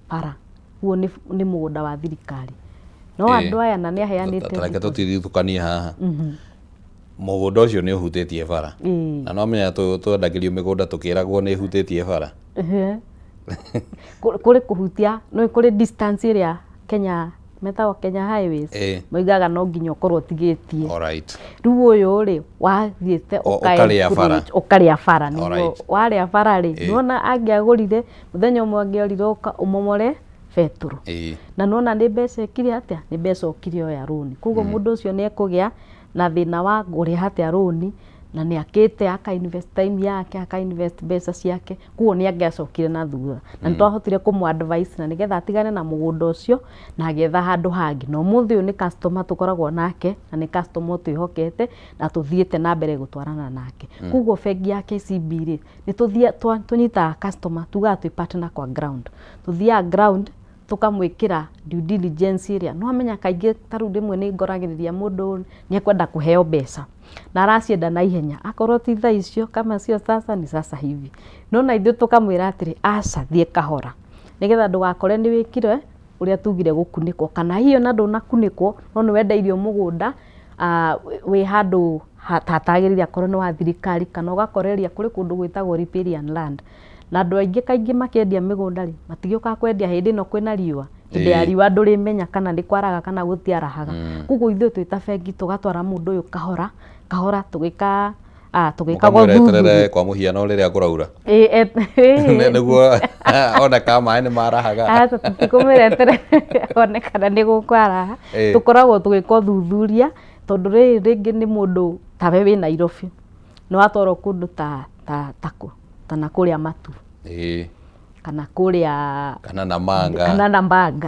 bara, ũguo nĩ mũgũnda wa thirikari, no andũ aya na nĩ aheanĩte Ta reke tũtirithũkanie haha. Mũgũnda ũcio nĩ ũhutĩtie bara, na no menya twendagĩrio mĩgũnda tũkĩragwo nĩ ĩhutĩtie bara. Kũrĩ kũhutia, nĩ kũrĩ distance ĩrĩa Kenya metagwo Kenya Highways moigaga no nginya ũkorwo ũtigĩtie. Rĩu ũyũ rĩ, wathiĩte ũkarĩa bara. Ũkarĩa bara nĩguo. Warĩa bara rĩ, nĩwona angĩagũrire mũthenya ũmwe angĩorire ũmomore betũrũ, na nĩwona nĩ mbeca ĩkire atĩa, nĩ mbeca ũkire oya rũni. Koguo mũndũ ũcio nĩ ekũgĩa na thĩna wa ngũrĩha atĩa rũni, na nĩ akĩte aka invest time yake, aka invest mbeca ciake, koguo nĩ angĩacokire na thutha. Na nĩ twahotire kũmũ advice na nĩgetha atigane na mũgũnda ũcio na agĩetha handũ hangĩ, na ũmũthĩ ũyũ nĩ customer tũkoragwo nake na nĩ customer twĩhokete na tũthiĩte na mbere gũtwarana nake. Koguo bengi ya KCB rĩ, nĩ tũnyitaga customer, tugaga twĩ partner kwa ground, tũthiaga ground tũkamwĩkĩra due diligence ĩrĩa no amenya. Kaingĩ ta rĩu rĩmwe nĩ ngoragĩrĩria mũndũ nĩ ekwenda kũheo mbeca na aracienda na ihenya, akorwo ti thaa icio, kama sio sasa ni sasa hivi, no na ithuĩ tũkamwĩra atĩrĩ, aca, thiĩ kahora, nĩgetha ndũgakore nĩ wĩkire ũrĩa tugire gũkunĩkwo, kana hihi ona ndũnakunĩkwo no nĩ wendeirio mũgũnda wĩ handũ hatagĩrĩire, akorwo nĩ wa thirikari, kana ũgakoreria kũrĩ kũndũ gwĩtagwo riparian land. Na andũ aingĩ kaingĩ makĩendia mĩgũnda rĩ, matigĩũkaga kwendia hĩndĩ ĩno kwĩna riũa. Hĩndĩ ya riũa ndũrĩmenya kana nĩ kwaraga kana gũtiarahaga. Koguo ithuĩ twĩ ta bengi tũgatwara mũndũ ũyũ kahora kahora, tũgĩka tũgĩka Mũkamwĩra ũthuthuria. Eterere kwa mũhiano rĩrĩa kũraura, nĩguo ona ka maĩ nĩ marahaga. Aca, tũtikũmwĩra eterere one kana nĩ gũkwaraha. Tũkoragwo tũgĩka ũthuthuria, tondũ rĩrĩ rĩngĩ nĩ mũndũ tawe wĩ Nairobi, nĩ watwarwo kũndũ ta ta ta kũ ta na kũrĩa Matu. Kana kũrĩa Kana Namanga. Kana Namanga.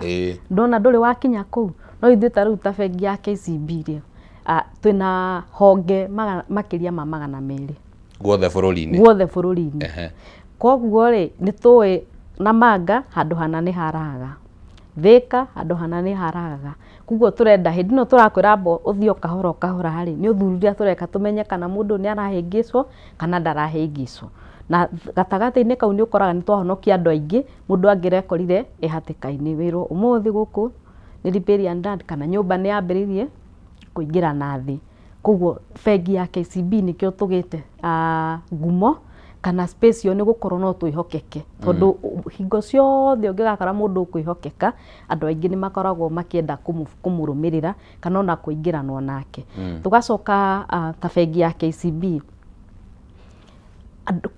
Ndona ndũrĩ wakinya kũu. No ithuĩ ta rĩu ta bengi ya KCB rĩ, twĩna honge makĩria ma 200. Guothe bũrũri-inĩ. Guothe bũrũri-inĩ. Koguo rĩ, nĩ tũĩ Namanga handũ hana nĩ harahaga. Thĩka handũ hana nĩ harahaga. Koguo tũrenda hĩndĩ ĩno tũrakwĩra amba ũthiĩ o kahora o kahora rĩ, nĩ ũthuthuria tũreka tũmenye kana mũndũ ũyũ nĩ arahĩngĩcwo kana ndarahĩngĩcwo. Na gatagatĩ-inĩ kau nĩ ũkoraga nĩ twahonokia andũ aingĩ, mũndũ angĩrekorire e hatĩka-inĩ wĩrwo ũmũthĩ gũkũ nĩ riparian land kana nyũmba nĩ yambĩrĩirie kũingĩra na thĩ. Koguo bengi ya KCB nĩkĩo tũgĩte ngumo kana space ĩyo nĩ gũkorwo no twĩhokeke. Tondũ hingo ciothe ũngĩgakora mũndũ ũkwĩhokeka, andũ aingĩ nĩ makoragwo makĩenda kũmũrũmĩrĩra kana ona kũingĩranwo nake. Tũgacoka ta bengi ya KCB,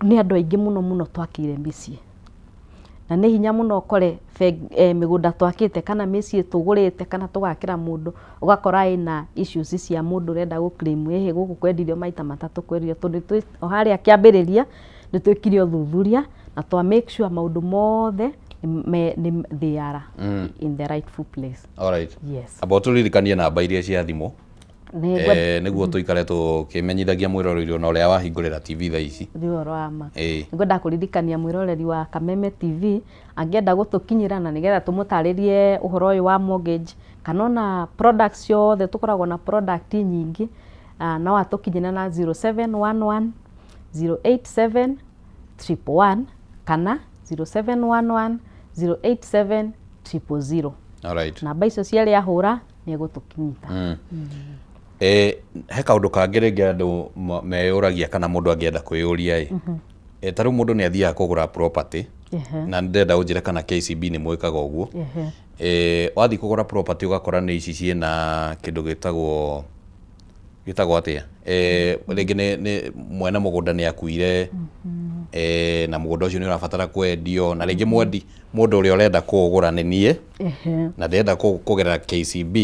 nĩ andũ aingĩ mũno mũno twakĩire mĩciĩ. Na nĩ hinya mũno ũkore mĩgũnda twakĩte kana mĩciĩ tũgũrĩte kana tũgakĩra mũndũ, ũgakora ĩna issues cia mũndũ ũrenda gũ claim ĩhĩ gũkũ kwendirio maita matatũ kwendirio, tondũ o harĩa kĩambĩrĩria nĩ twĩkire ũthuthuria na twa make sure maũndũ mothe they are in the rightful place. Alright. Yes. Amba ũtũririkanie namba iria cia thimũ. Nĩ Nĩguo tũikare tũkĩmenyithagia mwĩroreri ona ũrĩa wahingũrĩra TV thaa ici. Nĩ ũhoro wa ma. Nĩngwenda kũririkania mwĩroreri wa Kameme TV angĩenda gũtũkinyĩra na nĩgetha tũmũtarĩrie ũhoro ũyũ wa mortgage kana ona products ciothe, tũkoragwo na product nyingĩ, no atũkinyĩre na 0711 087 111 kana 0711 087 000. Namba icio cierĩ ahũra nĩ egũtũkinyita. He kaũndũ kangĩ rĩngĩ andũ meyũragia kana mũndũ angĩenda kwĩyũria ĩ. Ta rĩu mũndũ nĩ athiaga kũgũra property na ndĩrenda ũnjĩre kana KCB nĩ mwĩkaga ũguo. Wathiĩ kũgũra property ũgakora nĩ ici ciĩna kĩndũ gĩtagwo gĩtagwo atĩa? Rĩngĩ nĩ mwene mũgũnda nĩ akuire na mũgũnda ũcio nĩ ũrabatara kwendio na rĩngĩ mwendi mũndũ ũrĩa ũrenda kũũgũra nĩ niĩ na ndĩrenda kũgerera KCB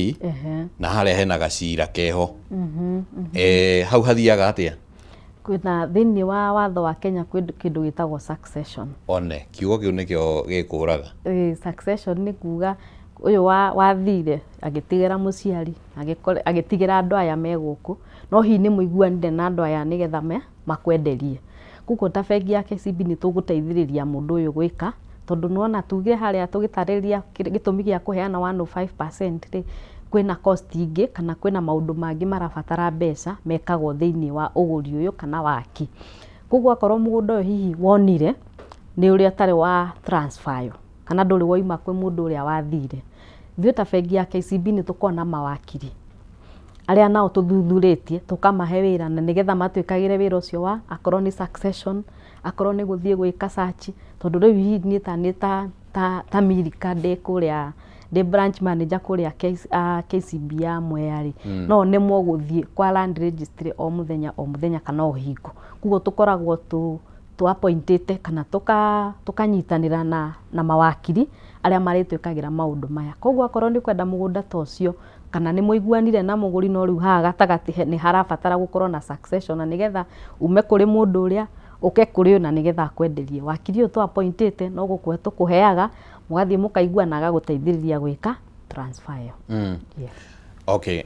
na harĩa hena gacira keho. Hau hathiaga atĩa? Kwĩna thĩinĩ wa watho wa Kenya kwĩ kĩndũ gĩtagwo succession. One, kiugo kĩu nĩkĩo gĩkũraga. Succession nĩ kuga ũyũ wathire agĩtigĩra mũciari, agĩtigĩra andũ aya me gũkũ, no hihi nĩ mũiguanire na andũ aya nĩgetha makwenderie. Koguo ta bengi ya KCB nĩ tũgũteithĩrĩria mũndũ ũyũ gwĩka, tondũ nĩwona tugire harĩa tũgĩtarĩria gĩtũmi gĩa kũheana 105% rĩ, kwĩna cost ingĩ kana kwĩna maũndũ mangĩ marabatara mbeca mekagwo thĩinĩ wa ũgũri ũyũ kana waki. Koguo akorwo mũgũnda ũyũ hihi wonire nĩ ũrĩa ũtarĩ wa transfer kana ndũrĩ wauma kwĩ mũndũ ũrĩa wathire, ithuĩ ta bengi ya KCB nĩ tũkoragwo na mawakiri arĩa nao tũthuthurĩtie tũkamahe wĩra na nĩgetha matwĩkagĩre wĩra ũcio wa akorwo nĩ succession, akorwo nĩ gũthiĩ gwĩka search, tondũ rĩu hihi niĩ ta niĩ ta Milika ndĩ kũrĩa ndĩ branch manager kũrĩa KCB ya Mwea rĩ, no nemwo gũthiĩ kwa land registry o mũthenya o mũthenya kana o hingo. Koguo tũkoragwo tũ appointĩte kana tũkanyitanĩra na mawakiri arĩa marĩtwĩkagĩra maũndũ maya. Koguo akorwo nĩ ũkwenda mũgũnda ta ũcio kana nĩ mũiguanire na mũgũri no rĩu haha gatagatĩ nĩ harabatara gũkorwo na succession na nĩgetha ume kũrĩ mũndũ ũrĩa ũke kũrĩ ũyũ na nĩgetha akwenderie. Wakiri ũyũ tũ appointĩte no gũkũhe tũkũheaga, mũgathiĩ mũkaiguana agagũteithĩrĩria gwĩka transfer ĩyo. Yes. Okay,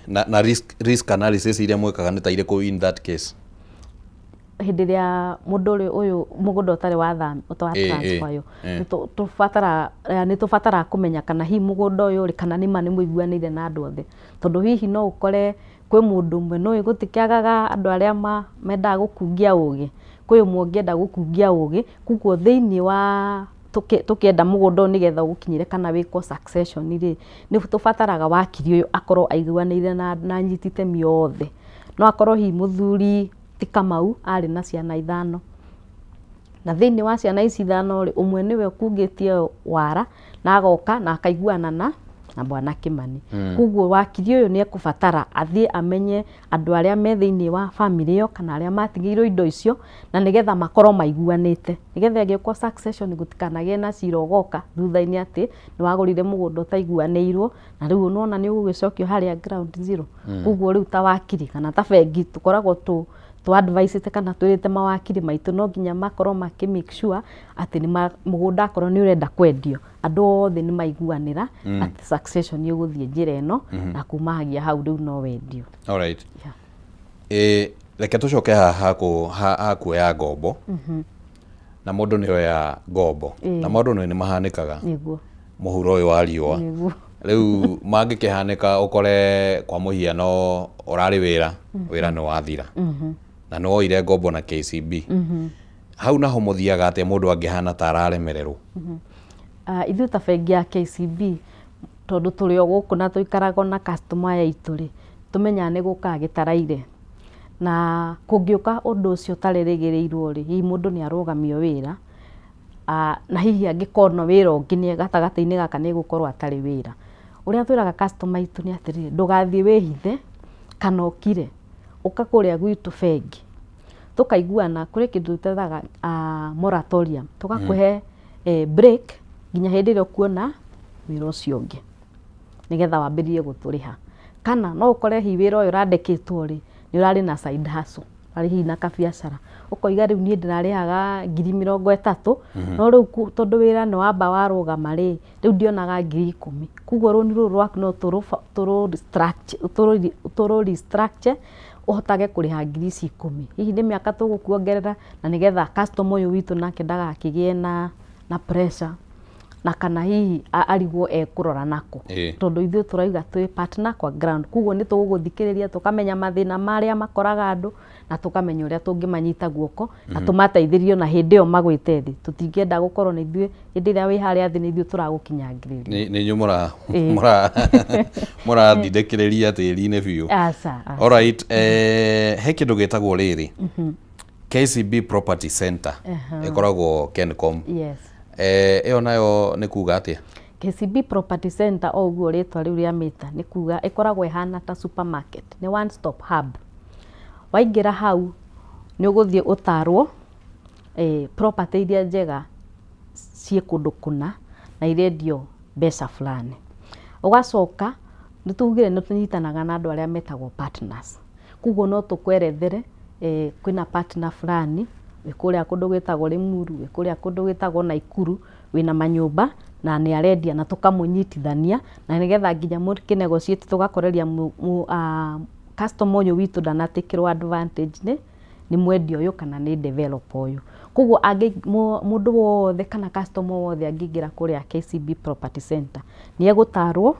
na risk analysis iria mwĩkaga nĩ ta irĩkũ in that case? Hĩndĩ ĩrĩa mũndũ ũrĩa ũyũ mũgũnda ũtarĩ wa wa transfer ĩyo, nĩ tũbataraga kũmenya kana hihi mũgũnda ũyũ rĩ, kana nĩma nĩ mũiguanĩire na andũ othe. Tondũ hihi no ũkore kwĩ mũndũ ũmwe, nĩũĩ gũtikĩagaga andũ arĩa mendaga gũkungia ũgĩ. Kwĩ ũmwe ũngĩenda gũkungia ũgĩ, koguo thĩiniĩ wa tũkĩenda mũgũnda ũyũ nĩgetha ũgũkinyĩre kana wĩkwo succession rĩ, nĩ tũbataraga wakiri ũyũ akorwo aiguanĩire na anyiti itemi othe. No akorwo hihi mũthuri ti Kamau arĩ na ciana ithano, na thĩiniĩ wa ciana ici ithano rĩ, ũmwe nĩwe ũkungĩtie wara na agoka na akaiguana na bwana Kĩmani. Koguo wakiri ũyũ nĩ ekũbatara athiĩ amenye andũ arĩa me thĩiniĩ wa bamĩrĩ ĩyo kana arĩa matigĩirwo indo icio, na nĩgetha makorwo maiguanĩte, nĩgetha ĩgĩkwo succession gũtikanagĩe na cira ũgoka thutha-inĩ atĩ nĩ wagũrire mũgũnda ũtaiguanĩirwo na rĩu nĩwona nĩ ũgũgĩcokio harĩa ground zero. Koguo rĩu ta wakiri kana ta bengi tũkoragwo Tũ advice ĩte kana twĩrĩte mawakiri maitũ no nginya makorwo makĩ make sure atĩ nĩ mũgũnda akorwo nĩ ũrenda kwendio, andũ othe nĩ maiguanĩra atĩ succession ĩgũthiĩ njĩra ĩno, na kumagia hau rĩu no wendio. Alright. Yeah. Reke tũcoke haha ha kuoya ngombo. Na mũndũ nĩ oya ngombo na maũndũ nĩ mahanĩkaga mũhuro ũyũ wa riũa. Rĩu mangĩkĩhanĩka ũkore kwa mũhiano ũrarĩ wĩra, wĩra nĩ wathira na nĩ woire ngombo na KCB, hau naho mũthiaga atĩa mũndũ angĩhana ta araremererwo? Ithuĩ ta bengi ya KCB, tondũ tũrĩ o gũkũ na tũikaraga na customer aya aitũ rĩ, tũmenyaga nĩ gũkaga gĩtaraire, na kũngĩũka ũndũ ũcio ũtarerĩgĩrĩirwo rĩ, hihi mũndũ nĩ arũgamio wĩra, na hihi angĩkorwo na wĩra ũngĩ nĩ gatagatĩ-inĩ gaka nĩ egũkorwo atarĩ wĩra. Ũrĩa twĩraga customer aitũ nĩ atĩrĩrĩ, ndũgathiĩ wĩhithe kana ũkire, ũka kũrĩa gwitũ bengi, tũkaiguana. Kũrĩ kĩndũ twĩtaga moratorium, tũgakũhe break nginya hĩndĩ ĩrĩa ũkuona wĩra ũcio ũngĩ, nĩgetha wambĩrĩrie gũtũrĩha. Kana no ũkore hihi wĩra ũyũ ũrandĩkĩtwo rĩ, nĩ ũrarĩ na side hustle, ũrarĩ hihi na kabiacara, ũkoiga rĩu niĩ ndĩrarĩhaga 30,000, no rĩu tondũ wĩra nĩ wamba warũgama rĩ, rĩu ndionaga 10,000, koguo rũni rũrũ rwaku no tũrũ restructure ũhotage kũrĩha ngiri ici 10, hihi nĩ mĩaka tũgũkuongerera, na nĩgetha customer ũyũ witũ nake ndagakĩgĩe na pressure, na kana hihi arigwo ekũrora nako, tondũ ithuĩ tũrauga twĩ partner kwa ground. Koguo nĩ tũgũgũthikĩrĩria, tũkamenya mathĩna marĩa makoraga andũ, na tũkamenya ũrĩa tũngĩmanyita guoko na tũmateithĩrĩrie ona hĩndĩ ĩyo magwĩte thĩ. Tũtingĩenda gũkorwo nĩ ithuĩ hĩndĩ ĩrĩa wĩ harĩa thĩ nĩ ithuĩ tũragũkinyangĩrĩria. Nĩ inyuĩ mũrathindĩkĩrĩria tĩri-inĩ biũ. Aca, aca. Alright, he kĩndũ gĩtagwo rĩrĩ KCB Property Center, ĩkoragwo Kencom. Yes. Ĩyo nayo nĩ kuga atĩa? KCB Property Center, o ũguo rĩtwa rĩu rĩa mĩta, nĩ kuga ĩkoragwo ĩhana ta supermarket, nĩ one stop hub. Waingĩra hau nĩ ũgũthiĩ ũtarwo property iria njega ciĩ kũndũ kũna na irendio mbeca fulani. Ũgacoka nĩ tugire nĩ tũnyitanaga na andũ arĩa metagwo partners, koguo no tũkwerethere kwĩna partner fulani wĩ kũrĩa kũndũ gwĩtagwo Limuru, wĩ kũrĩa kũndũ gwĩtagwo Naikuru, wĩna manyũmba na nĩ arendia, na tũkamũnyitithania na nĩgetha nginya mũkĩ negotiate tũgakoreria customer ũyũ witũ ndanatakĩrwo advantage nĩ mwendia ũyũ kana nĩ developer ũyũ. Koguo mũndũ wothe kana customer wothe angĩingĩra kũrĩa KCB Property Center nĩ egũtarwo,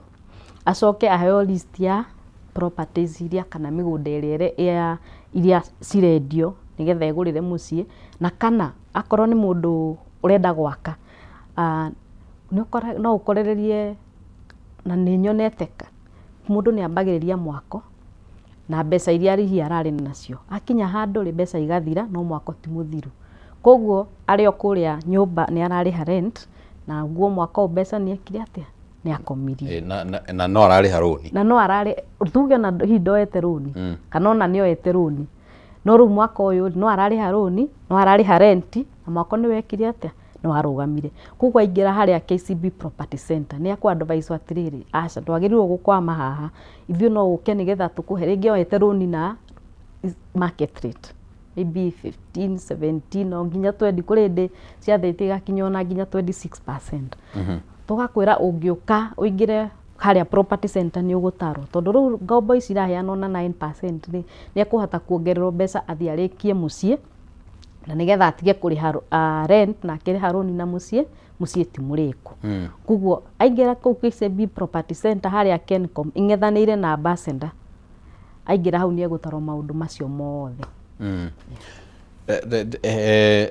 acoke aheo list ya properties iria kana mĩgũnda ĩrĩa iria cirendio nĩgetha egũrĩre mũciĩ, na kana akorwo nĩ mũndũ ũrenda gwaka, no ũkorererie. Na nĩ nyonete mũndũ nĩ ambagĩrĩria mwako na mbeca iria hihi ararĩ nacio, akinya handũ rĩ, mbeca igathira no mwako ti mũthiru, koguo arĩ o kũrĩa nyũmba nĩ ararĩha rent, na guo mwaka ũyũ mbeca nĩ ekire atĩa? Nĩ akomirie. Na no ararĩha rũni. Na no ararĩ, tuge ona hihi ndoete rũni, kana ona nĩ oete rũni, no rĩu mwaka ũyũ no ararĩha rũni, no ararĩha renti, na mwako nĩ wekire atĩa? Nĩ warũgamire. Koguo aingĩra harĩa KCB Property Center nĩ akũ advise atĩrĩrĩ, aca, ndwagĩrĩirwo gũkwama haha, ithuĩ no ũke nĩgetha tũkũhe. Rĩngĩ oete rũni na market rate maybe 15, 17, o nginya 20, kũrĩ hĩndĩ ciathĩte igakinya ona nginya 26%. Tũgakwĩra ũngĩũka ũingĩre harĩa property center nĩ ũgũtarwo, tondũ rĩu ngombo ici iraheanwo na 9% rĩ, nĩ ekũhota kuongererwo mbeca athiĩ arĩkie mũciĩ, na nĩgetha atige kũrĩha rent na akĩrĩha rũni na mũciĩ ti mũrĩku. Koguo aingĩra kũu KCB Property Center harĩa Kencom ing'ethanĩire na Ambassador, aingĩra hau nĩ egũtarwo maũndũ macio mothe.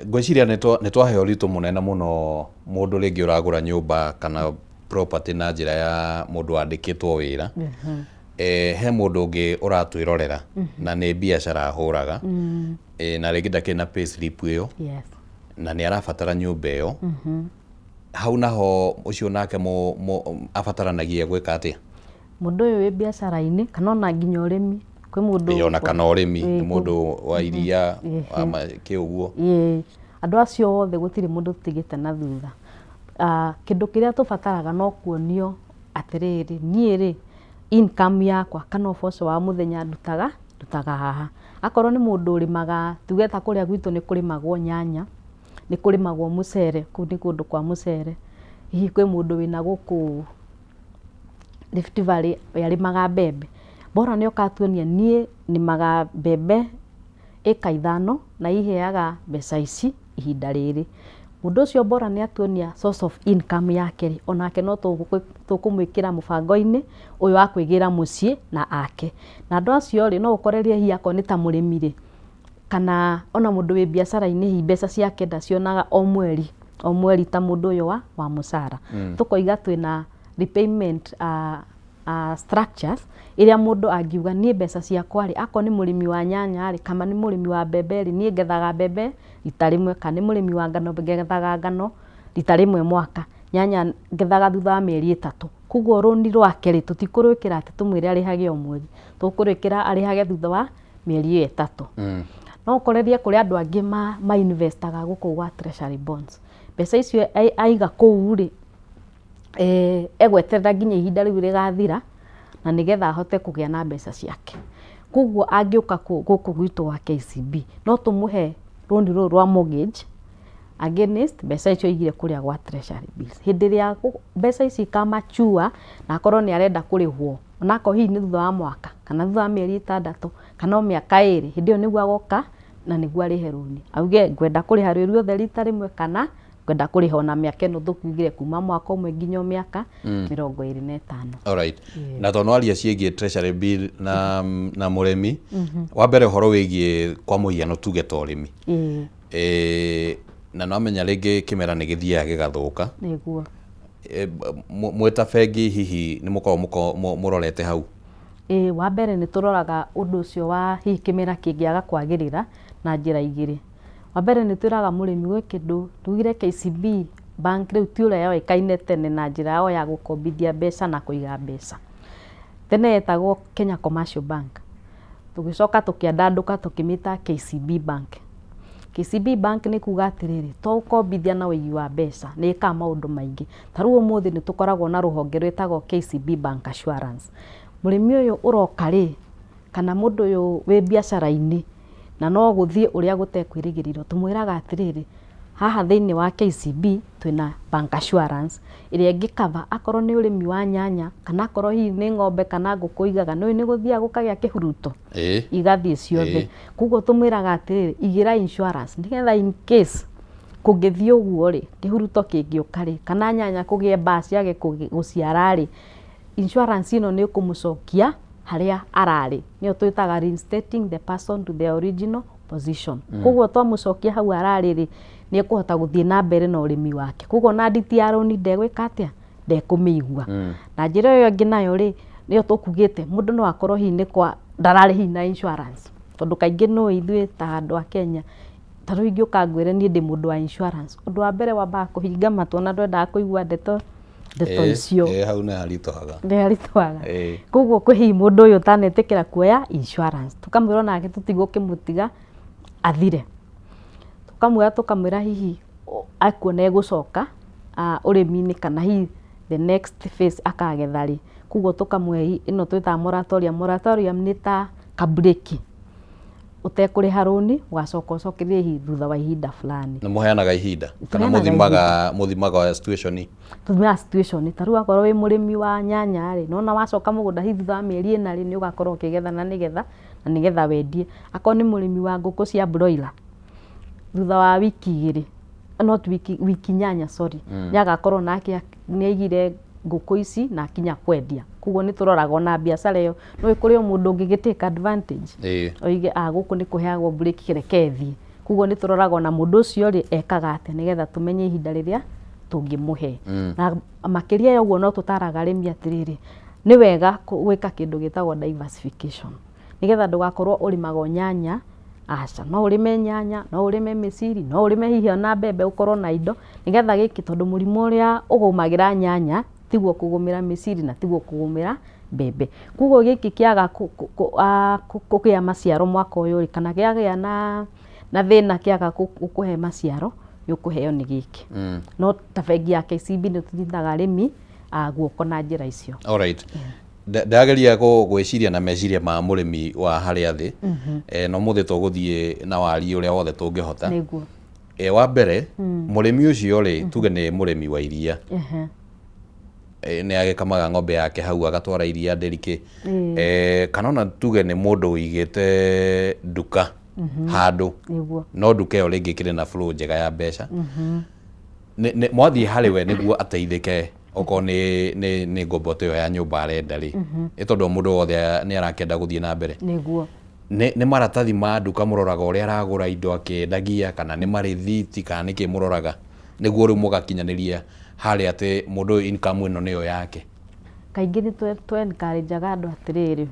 Ngwĩciria nĩ twahe ũritũ mũnene mũno mũndũ rĩngĩ ũragũra nyũmba kana property na njĩra ya mũndũ wandĩkĩtwo wĩra. He mũndũ ũngĩ ũratwĩrorera na nĩ biacara ahũraga, na rĩngĩ ndakĩrĩ na pay slip ĩyo, na nĩ arabatara nyũmba ĩyo. Hau naho ũcio nake abataranagia gwĩka atĩa? Mũndũ ũyũ wĩ biacara-inĩ kana ona nginya ũrĩmi, kwĩ mũndũ Ĩ, ona kana ũrĩmi, nĩ mũndũ wa iria wa kĩ ũguo. Ĩĩ, andũ acio othe gũtirĩ mũndũ tũtigĩte na thutha. Kĩndũ kĩrĩa tũbataraga no kuonio atĩrĩrĩ, niĩ rĩ, income yakwa kana ũboco wa mũthenya ndutaga. Ndutaga haha. Akorwo nĩ mũndũ ũrĩmaga, tuge ta kũrĩa gwitũ nĩ kũrĩmagwo nyanya, nĩ kũrĩmagwo mũcere, kũu nĩ kũndũ kwa mũcere. Hihi kwĩ mũndũ wĩna gũkũ Rift Valley arĩmaga mbembe. Bora nĩ oka atuonia niĩ nĩmaga mbembe ĩka ithano na iheaga mbeca ici ihinda rĩrĩ. Mũndũ ũcio bora nĩ atuonia source of income yake rĩ, onake no tũkũmwĩkĩra mũbango-inĩ ũyũ wa kwĩgĩra mũciĩ na ake. Na andũ acio rĩ, no ũkorerie hihi akorwo nĩ ta mũrĩmi rĩ, kana ona mũndũ wĩ biacara-inĩ hihi mbeca ciake ndacionaga o mweri o mweri ta mũndũ ũyũ wa mũcara. Tũkoiga twĩna repayment structures ĩrĩa mũndũ angiuga niĩ mbeca ciakwa rĩ, akorwo nĩ mũrĩmi wa nyanya rĩ, kana nĩ mũrĩmi wa mbembe rĩ, niĩ ngethaga mbembe rita rĩmwe, kana nĩ mũrĩmi wa ngano ngethaga ngano rita rĩmwe mwaka, nyanya ngethaga thutha wa mĩeri 3. Koguo rũni rwake rĩ, tũtikũrwĩkĩra atĩ tũmwĩre arĩhage o mweri, tũkũrwĩkĩra arĩhage thutha wa mĩeri ĩyo 3. No ũkorerie kũrĩ andũ angĩ ma investaga gũkũ gwa treasury bonds. Mbeca icio aiga kũu rĩ, egweterera nginya ihinda rĩu rĩgathira na nĩgetha ahote kũgĩa na mbeca ciake. Koguo angĩũka gũkũ gwitũ gwa KCB no tũmũhe rũni rũrũ rwa mortgage against mbeca icio aigire kũrĩa gwa treasury bills. Hĩndĩ ĩrĩa mbeca ici ika mature na akorwo nĩ arenda kũrĩhwo, onakorwo hihi nĩ thutha wa mwaka kana thutha wa mĩeri 6 kana o mĩaka 2, hĩndĩ ĩyo nĩguo agoka na nĩguo arĩhe rũni. Auge ngwenda kũrĩha rwĩ ruothe rita rĩmwe kana ngwenda kũrĩha ona mĩaka ĩno tũkiugire kuma mwaka ũmwe nginya o mĩaka 25. Alright. Na tondũ waria ciĩgiĩ treasury bill na mũrĩmi, wa mbere ũhoro wĩgiĩ kwa mũhiano tuge ta ũrĩmi. Na nwamenya rĩngĩ kĩmera nĩ gĩthiaga gĩgathũka. Nĩguo. Mwĩ ta bengi hihi nĩ mũkoragwo mũrorete hau? Ĩĩ, wa mbere nĩ tũroraga ũndũ ũcio wa hihi kĩmera kĩngĩaga kwagĩrĩra na njĩra igĩrĩ. Wa mbere nĩ twĩraga mũrĩmi gwĩ kĩndũ tugire KCB Bank rĩu ti ũrĩa yoĩkaine tene na njĩra yao ya gũkombithia mbeca na kũiga mbeca. Tene yetagwo Kenya Commercial Bank. Tũgĩcoka tũkĩandandũka tũkĩmĩta KCB Bank. KCB Bank nĩ kuga atĩrĩrĩ, to gũkombithia na ũigi wa mbeca, nĩ ĩkaga maũndũ maingĩ. Ta rĩu ũmũthĩ nĩ tũkoragwo na rũhonge rwĩtagwo KCB Bank Assurance. Mũrĩmi ũyũ ũroka rĩ, kana mũndũ ũyũ wĩ biacara-inĩ, na no gũthiĩ ũrĩa gũtekwĩrĩgĩrĩirwo, tũmwĩraga atĩrĩrĩ, haha thĩinĩ wa KCB twĩna bank assurance ĩrĩa ĩngĩ cover akorwo nĩ ũrĩmi wa nyanya, kana akorwo hihi nĩ ng'ombe kana ngũkũ ũigaga, nĩũĩ nĩ gũthiaga gũkagĩa kĩhuruto, igathiĩ ciothe. Koguo tũmwĩraga atĩrĩrĩ, igĩra insurance nĩgetha in case kũngĩthiĩ ũguo rĩ, kĩhuruto kĩngĩũka rĩ, kana nyanya kũgĩe mbaa ciage gũciara rĩ, insurance ĩno nĩ ĩkũmũcokia harĩa ararĩ. Nĩyo twĩtaga reinstating the person to their original position. Koguo twamũcokia hau ararĩ rĩ, nĩ ekũhota gũthiĩ na mbere na ũrĩmi wake. Koguo ona nditi ya rũni ndegwĩka atĩa? Ndekũmĩigua. Na njĩra ĩyo ĩngĩ nayo rĩ, nĩyo tũkugĩte mũndũ no akorwo hihi nĩ kwa ndararĩ hihi na insurance. Tondũ kaingĩ nĩũĩ ithuĩ ta andũ a Kenya, ta rĩu ingĩũka ngwĩre niĩ ndĩ mũndũ wa insurance, ũndũ wa mbere wambaga kũhinga matũ ona ndwendaga kũigua ndeto icio. Hau nĩ haritũhaga. Nĩ haritũhaga. Koguo kwĩ hihi mũndũ ũyũ ũtanetĩkĩra kuoya insurance, tũkamwĩra onake tũtigũkĩmũtiga athire. Tũkamwĩra tũkamwĩra hihi akuona egũcoka ũrĩmi-inĩ kana hihi the next phase akagetha rĩ. Koguo tũkamũhe ĩno twĩtaga moratorium. Moratorium nĩ ta kaburĩki ũtekũrĩha rũni ũgacoka ũcokererie hihi thutha wa ihinda fulani. Nĩ mũheanaga ihinda kana Tũheanaga mũthimaga situation? Tũthimaga situation. Ta rĩu akorwo wĩ mũrĩmi wa nyanya rĩ, nĩwona wacoka mũgũnda hihi thutha wa mĩeri 4 rĩ, nĩ ũgakorwo ũkĩgetha na nĩgetha wendie. Akorwo nĩ mũrĩmi wa ngũkũ cia broiler, thutha wa wiki 2, not wiki, wiki 8 sorry, nĩ agakorwo nake nĩ aigire ngũkũ ici na akinya kwendia. Koguo nĩ tũroraga ona biacara ĩyo, nĩũĩ kũrĩ o mũndũ ũngĩgĩ take advantage, oige gũkũ nĩ kũheagwo break reke thiĩ. Koguo nĩ tũroraga ona mũndũ ũcio rĩ, ekaga atĩa nĩgetha tũmenye ihinda rĩrĩa tũngĩmũhe. Na makĩria ya ũguo no tũtaraga arĩmi atĩrĩrĩ, nĩ wega gwĩka kĩndũ gĩtagwo diversification, nĩgetha ndũgakorwo ũrĩmaga o nyanya, aca, no ũrĩme nyanya, no ũrĩme mĩciri, no ũrĩme hihi ona mbembe ũkorwo na indo, nĩgetha gĩkĩ tondũ mũrimũ ũrĩa ũgũmagĩra nyanya tiguo ũkũgũmĩra mĩciri na tiguo ũkũgũmĩra mbembe. Koguo gĩkĩ kĩaga kũgĩa maciaro mwaka ũyũ rĩ, kana kĩagĩa na thĩna kĩaga gũkũhe maciaro, nĩ ũkũheo nĩ gĩkĩ. No ta bengi ya KCB nĩ tũnyitaga arĩmi guoko na njĩra icio. Alright. Ndĩrageria gwĩciria na meciria ma mũrĩmi wa harĩa thĩ. Na ũmũthĩ tũgũthiĩ na wariĩ ũrĩa wothe tũngĩhota. Nĩguo. Wa mbere, mũrĩmi ũcio rĩ, tuge nĩ mũrĩmi wa iria. Nĩ agĩkamaga ng'ombe yake hau agatwara iria ndĩrikĩ. Kana ona tuge nĩ mũndũ ũigĩte nduka handũ. Nĩguo. No nduka ĩyo rĩngĩ ĩkĩrĩ na flow njega ya mbeca. Mwathiĩ harĩ we nĩguo ateithĩke okorwo nĩ ngombo ta ĩyo ya nyũmba arenda rĩ, nĩ tondũ o mũndũ wothe nĩ arakĩenda gũthiĩ na mbere. Nĩguo. Nĩ maratathi ma nduka mũroraga ũrĩa aragũra indo akĩendagia, kana nĩ marĩthiti, kana nĩkĩ mũroraga nĩguo rĩu mũgakinyanĩria harĩa atĩ mũndũ ũyũ income ĩno nĩyo yake? Kaingĩ nĩ tũ encourage-aga andũ atĩrĩrĩ,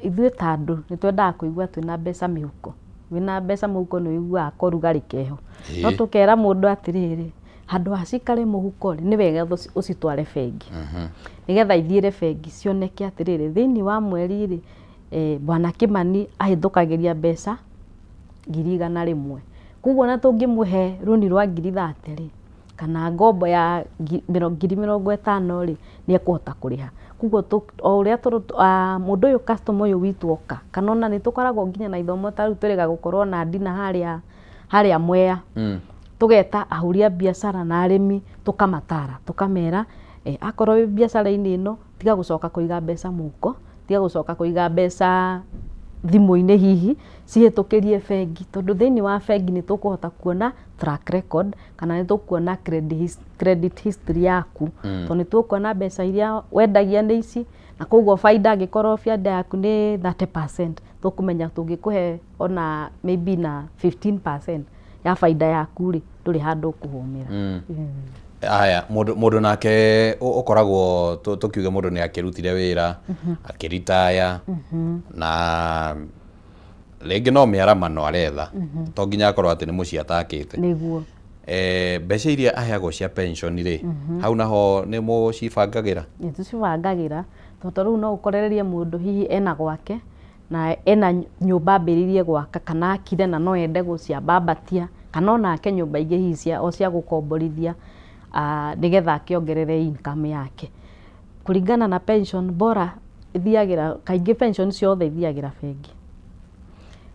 ithuĩ ta andũ nĩ twendaga kũigua twĩna mbeca mĩhuko. Wĩna mbeca mũhuko nĩ ũiguaga korugarĩ keho. No tũkera mũndũ atĩrĩrĩ, handũ ha cikare mũhuko rĩ, nĩ wega ũcitware bengi. Nĩgetha ithiĩre bengi cioneke atĩrĩrĩ, thĩinĩ wa mweri rĩ, bwana Kĩmani ahĩtũkagĩria mbeca 100,000. Koguo ona tũngĩmũhe rũni rwa 30,000 rĩ, kana ngombo ya 50,000 rĩ, nĩ ekũhota kũrĩha. Koguo o ũrĩa mũndũ ũyũ customer ũyũ witũ oka, kana ona nĩ tũkoragwo nginya na ithomo ta rĩu twĩrĩga gũkorwo na dinner harĩa Mwea. Tũgeta ahũri a biacara na arĩmi tũkamatara, tũkamera, akorwo wĩ biacara-inĩ ĩno, tiga gũcoka kũiga mbeca mũhuko, tiga gũcoka kũiga mbeca thimũ-inĩ hihi, cihĩtũkĩrie bengi, tondũ thĩinĩ wa bengi nĩ tũkũhota kuona track record, kana nĩ tũkuona credit history yaku. Tondũ nĩ tũkuona mbeca iria wendagia nĩ ici, na koguo baida angĩkorwo baida yaku nĩ 30%, tũkũmenya tũngĩkũhe ona maybe na 15% ya baida yaku rĩ, ndũrĩ handũ ũkũhũmĩra. Aya, mũndũ nake ũkoragwo tũkiuge mũndũ nĩ akĩrutire wĩra, akĩritaya, na rĩngĩ no mĩaramano aretha, to nginya akorwo atĩ nĩ mũciĩ atakĩte. Nĩguo. Mbeca iria aheagwo cia pension rĩ, hau naho nĩ mũcibangagĩra? Nĩ tũcibangagĩra, tondũ rĩu no ũkorererie mũndũ hihi ena gwake, na ena nyũmba ambĩrĩirie gwaka, kana akire na no ende gũciambambatia, kana ona ake nyũmba ingĩ hihi o cia gũkomborithia, nĩgetha akĩongerere income yake. Kũringana na pension bora ithiagĩra, kaingĩ pension ciothe ithiagĩra bengi.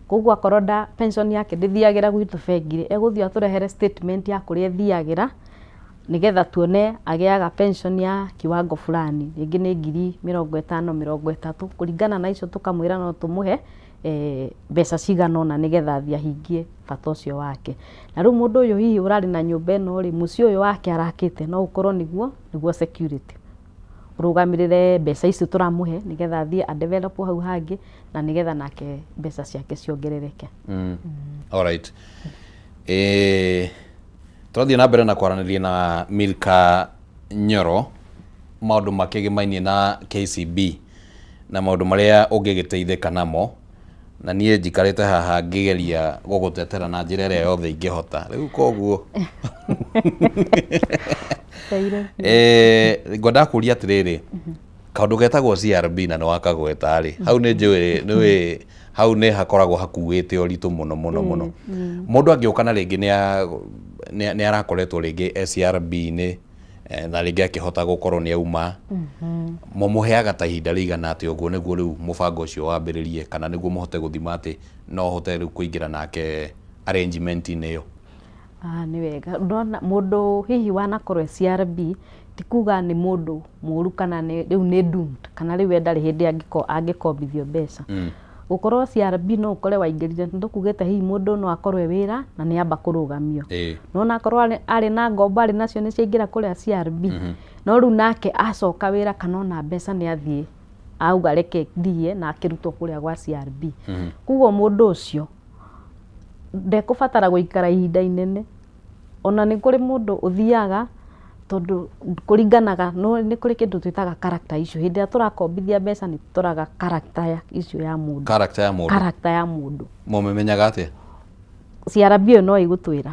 Koguo akorwo nda pension yake ndĩthiagĩra gwitũ bengi rĩ, egũthiĩ atũrehere statement ya kũrĩa ĩthiagĩra, nĩgetha tuone agĩaga pension ya kiwango fulani, rĩngĩ nĩ 50,000, 30,000, kũringana na icio tũkamwĩra no tũmũhe mbeca cigana ũna nĩgetha athiĩ ahingie bata ũcio wake. Na rĩu mũndũ ũyũ hihi ũrarĩ na nyũmba ĩno rĩ, mũciĩ ũyũ wake arakĩte no ũkorwo nĩguo security. Ũrũgamĩrĩre mbeca icio tũramũhe nĩgetha athiĩ a develop hau hangĩ, na nĩgetha nake mbeca ciake ciongerereke. Alright. Tũrathiĩ na mbere na kwaranĩria na Milka Nyoro maũndũ makĩgĩmainie na KCB na maũndũ marĩa ũngĩgĩteithĩka namo, na niĩ njikarĩte haha ngĩgeria gũgũtetera na njĩra ĩrĩa yothe ingĩhota. Rĩu koguo ngwendaga kũria atĩrĩrĩ, kaũndũ getagwo CRB na nĩ wakagweta rĩ, hau nĩ njũĩ nĩũĩ hau nĩ hakoragwo hakuĩte ũritũ mũno mũno mũno. Mũndũ angĩũka na rĩngĩ nĩ arakoretwo rĩngĩ CRB-inĩ, na rĩngĩ akĩhota gũkorwo nĩ auma, mũmũheaga ta ihinda rĩigana atĩa ũguo nĩguo rĩu mũbango ũcio wambĩrĩrie, kana nĩguo mũhote gũthima atĩ no ũhote rĩu kũingĩra nake arrangement-inĩ ĩyo? Nĩ wega. Ndona mũndũ hihi wanakorwo e CRB, ti kuga nĩ mũndũ mũru kana rĩu nĩ doomed, kana rĩu we ndarĩ hĩndĩ angĩkombithio mbeca. Gũkorwo CRB no ũkore waingĩrire, nĩ tũkugĩte hihi mũndũ no akorwo e wĩra na nĩ amba kũrũgamio. No onakorwo arĩ na ngombo arĩ nacio nĩ ciaingĩra kũrĩa CRB. No rĩu nake acoka wĩra kana ona mbeca nĩ athiĩ auga reke thiĩ na akĩrutwo kũrĩa gwa CRB. Koguo mũndũ ũcio ndekũbatara gũikara ihinda inene. Ona nĩ kũrĩ mũndũ ũthiaga tondũ kũringanaga, nĩ kũrĩ kĩndũ twĩtaga character issue. Hĩndĩ ĩrĩa tũrakombithia mbeca nĩ tũroraga character ya issue ya mũndũ. Character ya mũndũ. Character ya mũndũ. Mũmĩmenyaga atĩa? CRB ĩyo no ĩgũtwĩra.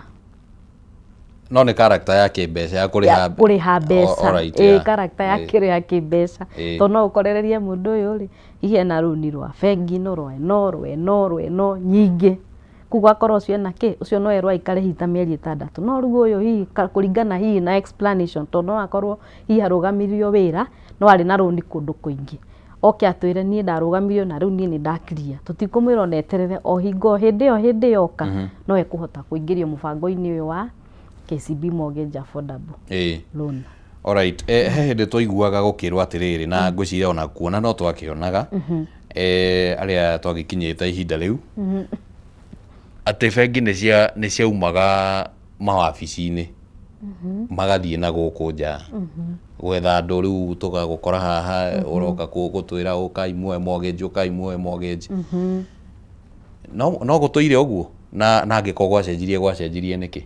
No nĩ character ya kĩmbeca ya kũrĩha Ya kũrĩha mbeca. Alright, Ĩĩ, character ya kĩrĩa kĩmbeca. Tondũ no ũkorererie mũndũ ũyũ rĩ, hihi ena rũni rwa bengi ĩno, rwa ĩno, rwa ĩno, rwa ĩno, nyingĩ. Koguo akorwo ũcio ena kĩ, ũcio no erwo aikare hihi ta mĩeri 6. No rĩu ũyũ hihi kũringana hihi na explanation, tondũ no akorwo hihi arũgamirio wĩra, No arĩ na rũni kũndũ kũingĩ. Oke atwĩre niĩ ndarũgamirio na rĩu niĩ nĩ ndakiria. Tũtikũmwĩra ona eterere o hingo hĩndĩ ĩyo hĩndĩ yoka no ekũhota kũingĩrio mũbango-inĩ ũyũ wa KCB Mortgage Affordable Loan. Alright, he hĩndĩ twaiguaga gũkĩrwo atĩrĩrĩ na ngwĩciria ona kuona no twakĩonaga arĩa twagĩkinyĩte ihinda rĩu atĩ bengi nĩ ciaumaga mawabici-inĩ magathiĩ na gũkũ nja gwetha andũ rĩu tũgagũkora haha ũroka gũtwĩra ũkai muoe mortgage, ũkai muoe mortgage. No gũtũire ũguo na angĩkorwo gwacenjirie gwacenjirie nĩkĩ?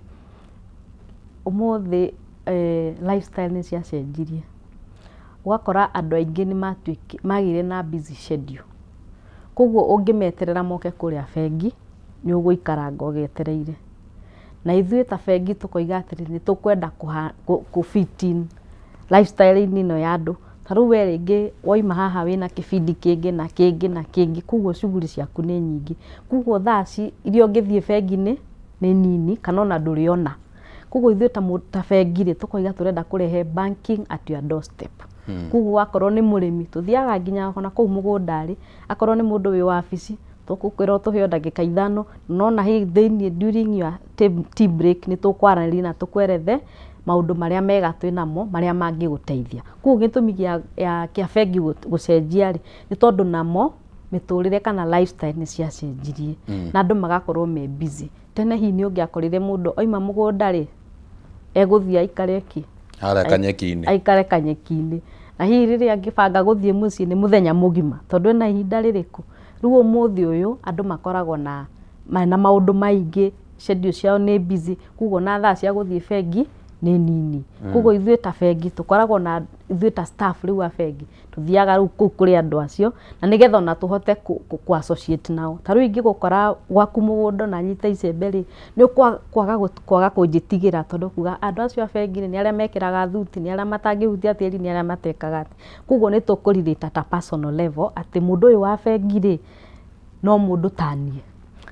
Ũmũthĩ lifestyle nĩ ciacenjirie. Ũgakora andũ aingĩ nĩ magĩire na busy schedule. Koguo ũngĩmeterera moke kũrĩa bengi, nĩ ũgũikaranga ũgĩetereire. Na ithuĩ ta bengi tũkoiga atĩrĩrĩ, nĩ tũkwenda kũ fit in lifestyle -inĩ ĩno ya andũ. Ta rĩu we rĩngĩ wauma haha wĩna kĩbindi kĩngĩ na kĩngĩ na kĩngĩ, koguo shughuli ciaku nĩ nyingĩ. Koguo thaa iria ũngĩthiĩ bengi nĩ nini kana ona ndũrĩona. Koguo ithuĩ ta bengi rĩ, tũkoiga tũrenda kũrehe banking at your doorstep. Koguo akorwo nĩ mũrĩmi, tũthiaga nginya ona kũu mũgũnda rĩ, akorwo nĩ mũndũ wĩ wabici, tũgũkwĩra ũtũhe o ndagĩka ithano, no na thĩiniĩ during your tea break nĩ tũkwaranĩria na tũkwerethe maũndũ marĩa mega twĩnamo marĩa mangĩgũteithia. Koguo gĩtũmi kĩa bengi gũcenjia rĩ, nĩ tondũ namo mĩtũrĩre kana lifestyle nĩ ciacenjirie na andũ magakorwo me busy. Tene hihi nĩ ũngĩakorire mũndũ oima mũgũnda rĩ, egũthiĩ aikare kĩ? Harĩa kanyeki-inĩ. Aikare kanyeki-inĩ. Na hihi rĩrĩa angĩbanga gũthiĩ mũciĩ nĩ mũthenya mũgima tondũ ena ihinda rĩrĩkũ? Rĩu ũmũthĩ ũyũ andũ makoragwo na mena maũndũ maingĩ, schedule ciao nĩ busy, koguo ona thaa cia gũthiĩ bengi nĩ nini. Koguo ithuĩ ta bengi tũkoragwo na ithuĩ ta staff rĩu a bengi tũthiaga rĩu kũu kũrĩ andũ acio na nĩgetha ona tũhote kũ associate nao. Ta rĩu ingĩgũkora gwaku mũgũnda na nyite icembe rĩ, nĩ ũkwaga kwaga kũnjĩtigĩra tondũ ũkuga andũ acio a bengi rĩ, nĩ arĩa mekĩraga thuti, nĩ arĩa matangĩhutia tĩri, nĩ arĩa matekaga atĩ. Koguo nĩ tũkũ relate at a personal level atĩ mũndũ ũyũ wa bengi rĩ, no mũndũ ta niĩ.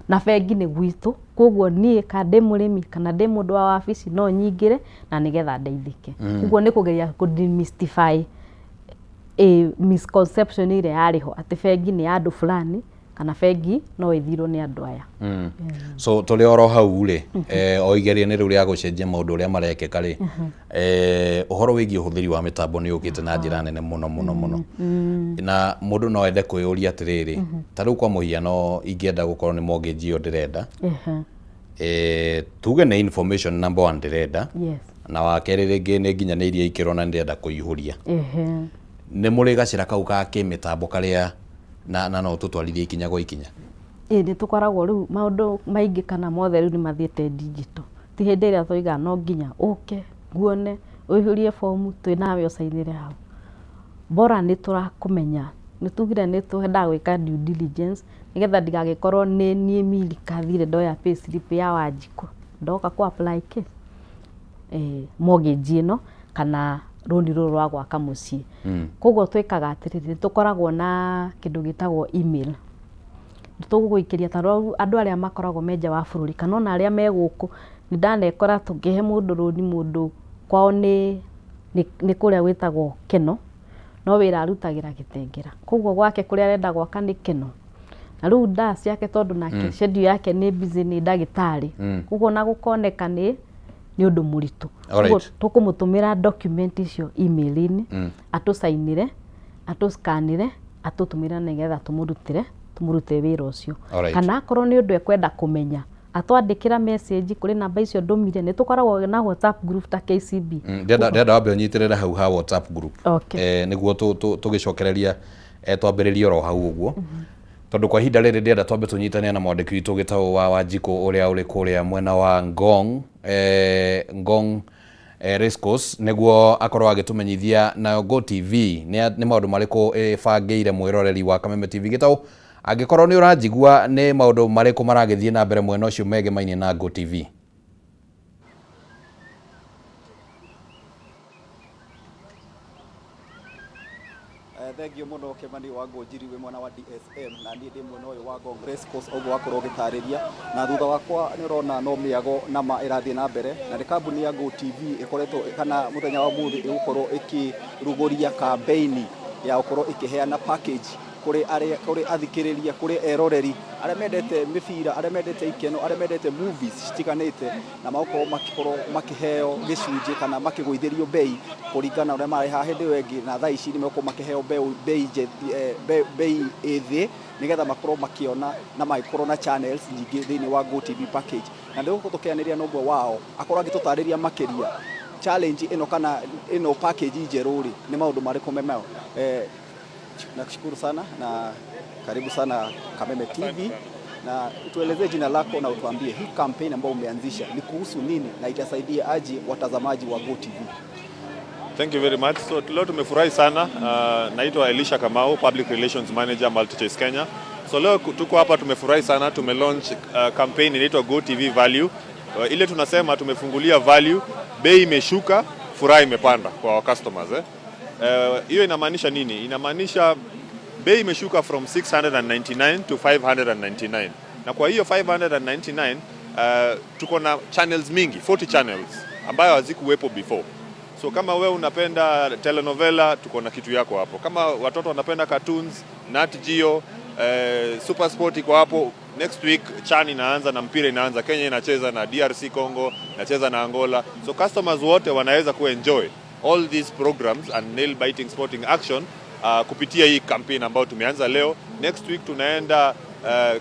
Na bengi nĩ gwitũ, koguo niĩ kana ndĩ mũrĩmi kana ndĩ mũndũ wa wabici no nyingĩre na nĩgetha ndeithĩke. Koguo nĩ kũgeria kũ demystify misconception ĩrĩa yarĩ ho atĩ bengi nĩ ya andũ fulani kana bengi no ĩthirwo nĩ andũ aya. So tũrĩ oro hau rĩ, o igeria-inĩ rĩu rĩa gũcenjia maũndũ ũrĩa marekĩka rĩ, ũhoro wĩgiĩ ũhũthĩri wa mĩtambo nĩ ũkĩte na njĩra nene mũno mũno mũno. Na mũndũ no ende kwĩyũria atĩrĩrĩ, ta rĩu kwa mũhiano ingĩenda gũkorwo nĩ mortgage ĩyo ndĩrenda, tuge nĩ information number one ndĩrenda, na wa kerĩ rĩngĩ nĩ nginyanĩirie ikĩro na ndĩrenda kũihũria. Nĩ mũrĩ gacĩra kau ka kĩmĩtambo karĩa na no tũtwarithie ikinya gwa ikinya? Ĩĩ nĩ tũkoragwo rĩu maũndũ maingĩ kana mothe rĩu nĩ mathiĩte digital. Ti hĩndĩ ĩrĩa twoigaga no nginya ũke nguone ũihũrie bomu twĩ nawe ũcainĩre hau. Bora nĩ tũrakũmenya, nĩ tugire nĩ twendaga gwĩka due diligence nĩgetha ndigagĩkorwo nĩ niĩ Milika thire ndoya payslip ya Wanjikũ ndoka kũ apply kĩ mortgage ĩno kana rũni rũrũ rwa gwaka mũciĩ. Koguo twĩkaga atĩrĩrĩ, nĩ tũkoragwo na kĩndũ gĩtagwo email. Tũgũgũikĩria ta rĩu andũ arĩa makoragwo me nja wa bũrũri kana ona arĩa me gũkũ, nĩ ndanekora tũkĩhe mũndũ rũni mũndũ kwao nĩ kũrĩa gwĩtagwo Keno, no wĩra arutagĩra Gĩtengera. Koguo gwake kũrĩa arenda gwaka nĩ Keno. Na rĩu ndaa ciake tondũ nake schedule yake nĩ busy nĩ ndagĩtarĩ. Koguo ona gũkoneka nĩ ũndũ mũritũ. Koguo tũkũmũtũmĩra document icio email-inĩ, atũcainĩre, atũscanĩre, atũtũmĩre nĩgetha tũmũrutĩre wĩra ũcio. Kana akorwo nĩ ũndũ ekwenda kũmenya, atwandĩkĩra message kũrĩ namba icio ndũmire, nĩ tũkoragwo na WhatsApp group ta KCB. Ndĩrenda wambe ũnyitĩrĩre hau ha WhatsApp group. Nĩguo tũgĩcokereria twambĩrĩrie oro hau ũguo. Tondũ kwa ihinda rĩrĩ ndĩrenda twambe tũnyitane na mwandĩki witũ ũgĩtagwo wa Wanjikũ ũrĩa ũrĩ kũrĩa mwena wa Ngong, Ngong Racecourse nĩguo akorwo agĩtũmenyithia nayo Go TV nĩ maũndũ marĩkũ ĩbangĩire mwĩroreri wa Kameme TV. Gĩtaũ, angĩkorwo nĩ ũranjigua nĩ maũndũ marĩkũ maragĩthiĩ na mbere mwena ũcio megemainie na Go TV? Thengio mũno Kĩmani wa Ngũnjiri wĩ mwena wa DSM na niĩ ndĩ mwena ũyũ wa Ngong Race Course ũguo wakorwo ũgĩtarĩria na thutha wakwa nĩ ũrona no mĩago nama ĩrathiĩ na mbere na nĩ kambuni ya Go TV ĩkoretwo kana mũthenya wa ũmũthĩ ĩgũkorwo ĩkĩrugũria kambeini ya gũkorwo ĩkĩheana package kũrĩ arĩa kũrĩ athikĩrĩria kũrĩ eroreri arĩa mendete mĩbira arĩa mendete ikeno arĩa mendete movies citiganĩte na magũkorwo makĩkorwo makĩheo gĩcunjĩ kana makĩgũithĩrio bei kũringana na ũrĩa marĩhaga hĩndĩ ĩyo ĩngĩ na thaa ici nĩ megũkorwo makĩheo bei bei ĩ thĩ nĩgetha makorwo makĩona na magĩkorwo na channels nyingĩ thĩinĩ wa GoTV package na nĩ tũgũkorwo tũkĩaranĩria na ũmwe wao akorwo agĩtũtarĩria makĩria challenge ĩno kana ĩno package njerũ rĩ nĩ maũndũ marĩkũ me mayo. Nakushukuru sana na karibu sana Kameme TV na tuelezee jina lako na utuambie hii campaign ambayo umeanzisha ni kuhusu nini na itasaidia aje watazamaji wa GoTV? Thank you very much. So leo tumefurahi sana. Naitwa Elisha Kamau, Public Relations Manager MultiChoice Kenya. So leo tuko hapa tumefurahi sana, tumelaunch campaign inaitwa Go TV Value. Ile tunasema tumefungulia value, bei imeshuka, furaha imepanda kwa customers eh. Hiyo inamaanisha nini? Inamaanisha bei imeshuka from 699 to 599. Na kwa hiyo 599 tuko na channels mingi, 40 channels ambayo hazikuwepo before. So kama wewe unapenda telenovela tuko na kitu yako hapo. Kama watoto wanapenda cartoons, Nat Geo, Super Sport iko hapo. Next week CHAN inaanza na mpira inaanza. Kenya inacheza na DRC Congo, inacheza na Angola. So customers wote wanaweza kuenjoy all these programs and nail biting sporting action kupitia hii campaign ambayo tumeanza leo. Next week tunaenda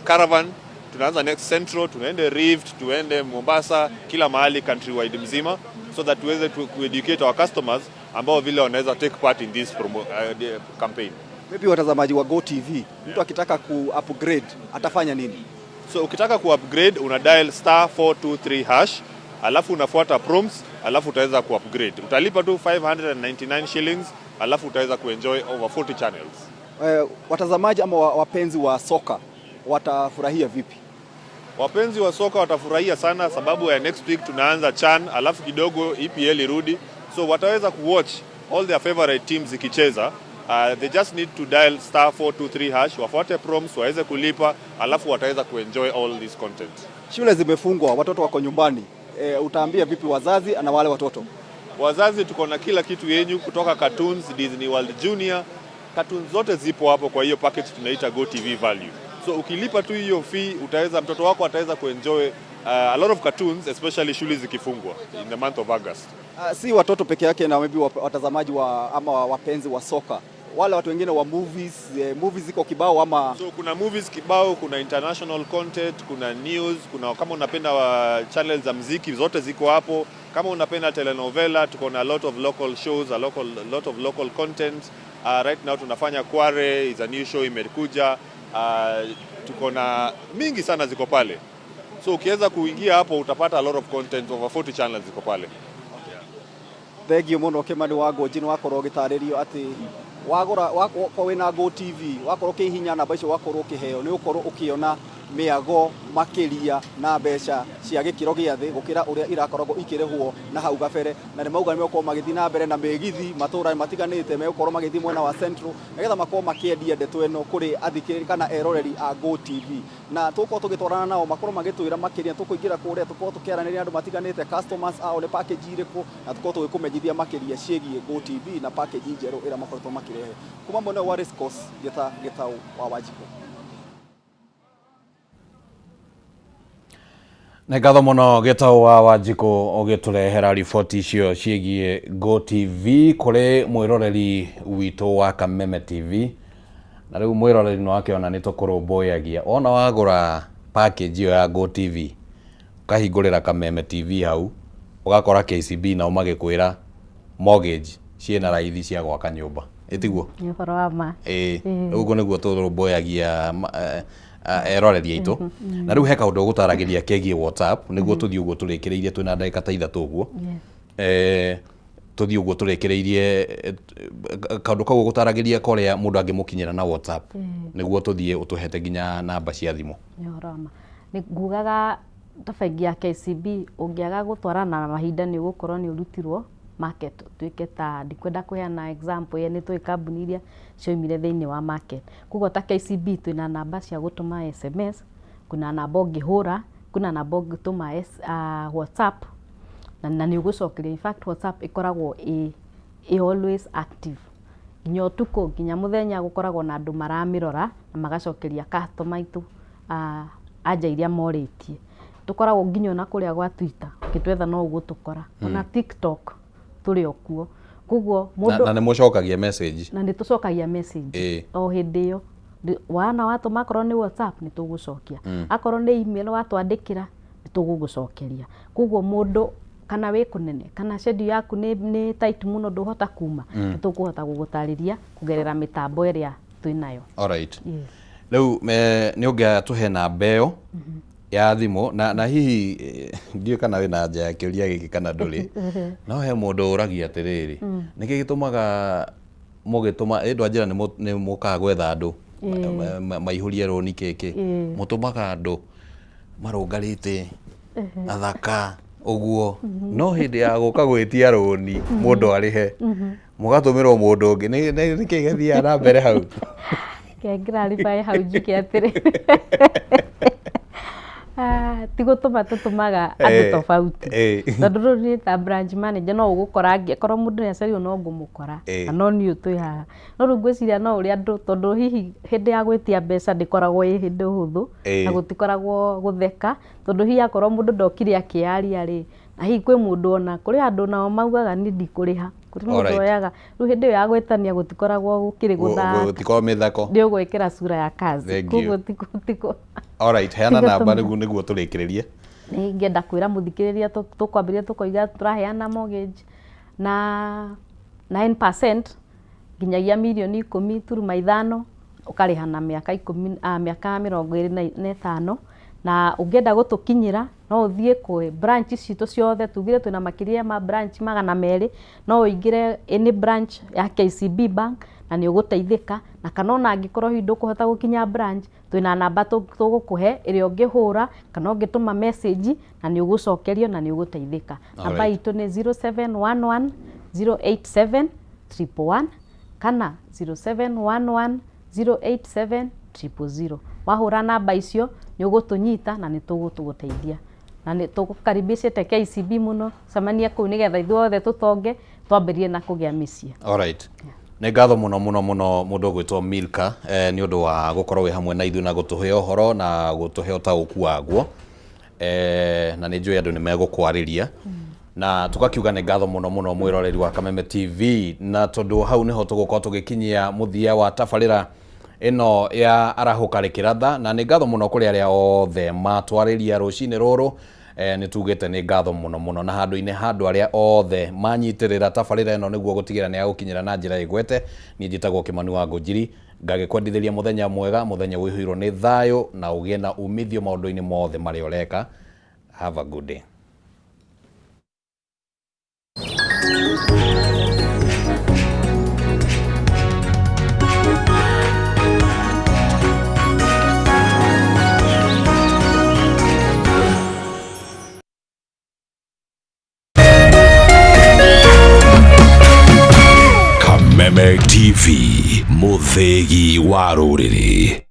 Caravan, tunaanza next Central, tunaende Rift, tuende Mombasa, kila mahali countrywide mzima so that tuweze kueducate our customers ambao vile wanaweza take part in this the campaign. Maybe watazamaji wa Go TV, mtu akitaka ku upgrade atafanya nini? So ukitaka ku upgrade una dial *423#, alafu unafuata prompts, alafu utaweza ku upgrade. Utalipa tu 599 shillings, alafu utaweza kuenjoy over 40 channels. Watazamaji ama wapenzi wa soka watafurahia vipi? Wapenzi wa soka watafurahia sana sababu ya next week tunaanza CHAN, alafu kidogo EPL irudi, so wataweza kuwatch all their favorite teams zikicheza. They just need to dial *423#, wafuate prompts, waweze kulipa, alafu wataweza kuenjoy all this content. Shule zimefungwa, watoto wako nyumbani. Utaambia vipi wazazi na wale watoto? Wazazi, tuko na kila kitu yenyu kutoka cartoons, Disney World Junior, cartoons zote zipo hapo kwa hiyo package tunaita Go TV Value. So ukilipa tu hiyo fee utaweza, mtoto wako ataweza kuenjoy a lot of cartoons, especially shule zikifungwa in the month of August. Si watoto peke yake na maybe watazamaji wa ama wapenzi wa soka, wale watu wengine wa movies, movies ziko kibao ama So kuna movies kibao, kuna international content, kuna news, kuna kama unapenda wa channels za mziki zote ziko hapo. Kama unapenda telenovela, tuko na a lot of local shows, a lot of local content. Right now tunafanya Kware is a new show imekuja. Tuko na mingi sana ziko pale. So ukiweza kuingia hapo utapata a lot of content, over 40 channels ziko pale. Thengio mũno Kĩmani wa Ngũnji, nĩ wakorwo ũgĩtarĩrio atĩ wagũra wakorwo wĩna Go TV, wakorwo ũkĩhihinya namba icio, wakorwo ũkĩheo, nĩ ũkorwo ũkĩona mĩago makĩria na mbeca cia gĩkĩro gĩa thĩ gũkĩra ũrĩa irakoragwo ikĩrĩhwo na hau gabere. Na nĩ mauga nĩ megũkorwo magĩthiĩ na mbere na mĩgithi matũra matiganĩte, megũkorwo magĩthiĩ mwena wa Central nĩgetha makorwo makĩendia ndeto ĩno kũrĩ athikĩrĩria kana eroreri a Go TV, na tũgũkorwo tũgĩtwarana nao makorwo magĩtwĩra makĩria. Tũkũingĩra kũrĩa, tũkorwo tũkĩaranĩria na andũ matiganĩte, customers ao nĩ package irĩkũ, na tũkorwo tũgĩkũmenyithia makĩria ciĩgiĩ Go TV na package njerũ ĩrĩa makoretwo makĩrehe kuma mwena wa Race Course. Gĩta Gĩtaũ wa Wanjikũ. Nĩ ngatho mũno Gĩtaũ wa Wanjikũ ũgĩtũrehera riboti icio ciĩgiĩ Go TV kũrĩ mwĩroreri witũ wa Kameme TV. Na rĩu mwĩroreri nĩ wakĩona nĩ tũkũrũmbũyagia, wona wagũra package ĩyo ya Go TV, ũkahingũrĩra Kameme TV hau, ũgakora KCB nao magĩkwĩra mortgage ciĩna raithi cia gwaka nyũmba, ĩtiguo? Nĩ ũhoro wa ma. Ĩĩ, rĩu ũguo nĩguo tũrũmbũyagia eroreri aitũ. Na rĩu he kaũndũ ũgũtaragĩria kegiĩ WhatsApp, nĩguo tũthiĩ ũguo tũrĩkĩrĩirie, twĩna ndagĩka ta 3 ũguo. Tũthiĩ ũguo tũrĩkĩrĩirie, kaũndũ kau ũgũtaragĩria korĩa mũndũ angĩmũkinyĩra na WhatsApp, nĩguo tũthiĩ ũtũhete nginya namba cia thimũ. Nĩ ũhoro wa ma. Nĩ ngugaga ta bengi ya KCB, ũngĩaga gũtwarana na mahinda nĩ ũgũkorwo nĩ ũrutirwo. market tuĩke ta, ndikwenda kũheana example ye, nĩ tũĩ kambuni iria cioimire thĩinĩ wa market. Koguo ta KCB twĩna namba cia gũtũma SMS, kwĩna namba ũngĩhũra, kwĩna namba ũngĩtũma WhatsApp na nĩ ũgũcokerio. In fact, WhatsApp ĩkoragwo ĩ always active nginya ũtukũ, nginya mũthenya, gũkoragwo na andũ maramĩrora na magacokeria customer aitũ anja iria morĩtie. Tũkoragwo nginya ona kũrĩa gwa Twitter, ũngĩtwetha no ũgũtũkora, ona TikTok tũrĩ o kuo. Koguo mũndũ Na nĩ mũcokagia message? Na nĩ tũcokagia message o hĩndĩ ĩyo. Wana watũma, akorwo nĩ WhatsApp, nĩ tũgũcokia, akorwo nĩ email watwandĩkĩra, nĩ tũgũgũcokeria. Koguo mũndũ kana wĩ kũnene kana schedule yaku nĩ tight mũno, ndũhota kuma, nĩ tũkũhota gũgũtarĩria kũgerera mĩtambo ĩrĩa twĩnayo. Alright. Yes. Rĩu nĩ ũngĩatũhe namba ĩyo ya thimũ na hihi ndiũĩ kana wĩna anja ya kĩũria gĩkĩ kana ndũrĩ, no he mũndũ ũragia atĩrĩrĩ, nĩkĩ gĩtũmaga mũgĩtũma ĩ ndwanjĩra nĩ mũkaga gwetha andũ maihũrie rũni kĩkĩ, mũtũmaga andũ marũngarĩte athaka ũguo, no hĩndĩ ya gũka gwĩtia rũni mũndũ arĩhe, mũgatũmĩrwo mũndũ ũngĩ? Nĩkĩ gĩthiaga na mbere hau? Reke clarify hau, njuge atĩrĩ, ti gũtũma tũtũmaga andũ tofauti, tondũ rĩu niĩ ta branch manager no ũgũkora angĩkorwo mũndũ nĩ acerirwo no ngũmũkora, na no niĩ twĩ haha. No rĩu ngwĩciria no ũrĩa andũ, tondũ hihi hĩndĩ ya gwĩtia mbeca ndĩkoragwo ĩ hĩndĩ hũthũ, na gũtikoragwo gũtheka, tondũ hihi akorwo mũndũ ndokire akĩaria rĩ, na hihi kwĩ mũndũ, ona kũrĩ andũ nao maugaga niĩ ndikũrĩha, kũrĩ mũndũ oyaga. Rĩu hĩndĩ ĩyo ya gwĩtania gũtikoragwo gũkĩrĩ gũthaka. Gũtikorwo mĩthako. Nĩ ũgwĩkĩra sura ya kazi. Thank you. Koguo tiko Alright, heana tigo namba nĩguo tũrĩkĩrĩrie. Nĩ ingĩenda kwĩra mũthikĩrĩria, tũkwambĩrĩria tũkoiga tũraheana mortgage na 9% nginyagia 10.5 mirioni ũkarĩha na mĩaka 10, mĩaka 25. Na ũngĩenda gũtũkinyĩra, no ũthiĩ kwĩ branch citũ ciothe. Tugire twĩna makĩria ma branch 200. No ũingĩre any branch ya KCB Bank na nĩ ũgũteithĩka. Na kana ona angĩkorwo hihi ndũkũhota gũkinya branch, twĩna namba tũgũkũhe ĩrĩa ũngĩhũra kana ũngĩtũma message na nĩ ũgũcokerio na nĩ ũgũteithĩka. Namba itũ nĩ 0711 087 111 kana 0711 087 000. Wahũra namba icio nĩ ũgũtũnyita na nĩ tũgũgũteithia, na nĩ tũgũkaribicĩte KCB mũno cemania kũu nĩgetha ithuothe tũtonge, twambĩrĩrie na kũgĩa mĩciĩ. Alright. Nĩ ngatho mũno mũno mũno mũndũ ũgwĩtwo Milka nĩ ũndũ wa gũkorwo wĩ hamwe na ithuĩ na gũtũhe ũhoro na gũtũhe ũtaũku waguo, na nĩ njũĩ andũ nĩ megũkwarĩria, na tũgakiuga nĩ ngatho mũno mũno mwĩroreri wa Kameme TV. Na tondũ hau nĩho tũgũkorwo tũgĩkinyia mũthia wa tabarĩra ĩno ya Arahũka Rĩkĩratha, na nĩ ngatho mũno kũrĩ arĩa othe matwarĩria rũcinĩ rũrũ. Nĩ tugĩte nĩ ngatho mũno mũno, na handũ-inĩ ha andũ arĩa othe manyitĩrĩra tabarĩra ĩno nĩguo gũtigĩra nĩ yagũkinyĩra na njĩra ĩgwete, niĩ njĩtagwo Kĩmani wa Ngũnjiri, ngagĩkwendithĩria mũthenya mwega, mũthenya ũihũirwo nĩ thayũ, na ũgĩe na umithio maũndũ-inĩ mothe marĩa ũreka. Have a good day. Kameme TV, mũthĩgi wa rũrĩrĩ.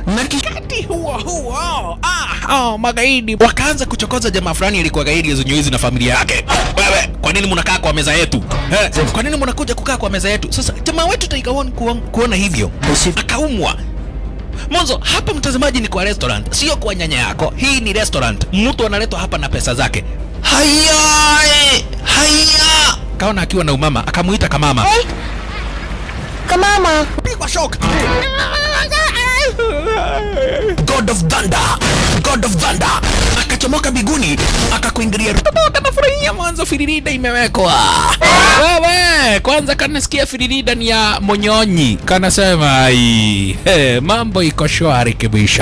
Na wakati huo huo, magaidi wakaanza kuchokoza jamaa fulani alikuwa gaidi ya na familia yake. Wewe, kwa nini mnakaa kwa meza yetu? Eh, kwa nini mnakuja kukaa kwa meza yetu? Sasa jamaa wetu Tiger One kuona hivyo akaumwa. Mwanzo hapa, mtazamaji, ni kwa restaurant, sio kwa nyanya yako. Hii ni restaurant, mtu analetwa hapa na pesa zake. Haya, haya, kaona akiwa na umama, akamuita kamama. Kamama. Pigwa shock. God of Thunder, God of Thunder akachomoka biguni akakuingilia. Kanafurahia mwanzo, firirida imewekwa. Wewe kwanza kanasikia firirida ni ya monyonyi, kanasema ai, hey, mambo iko shwari kibisha.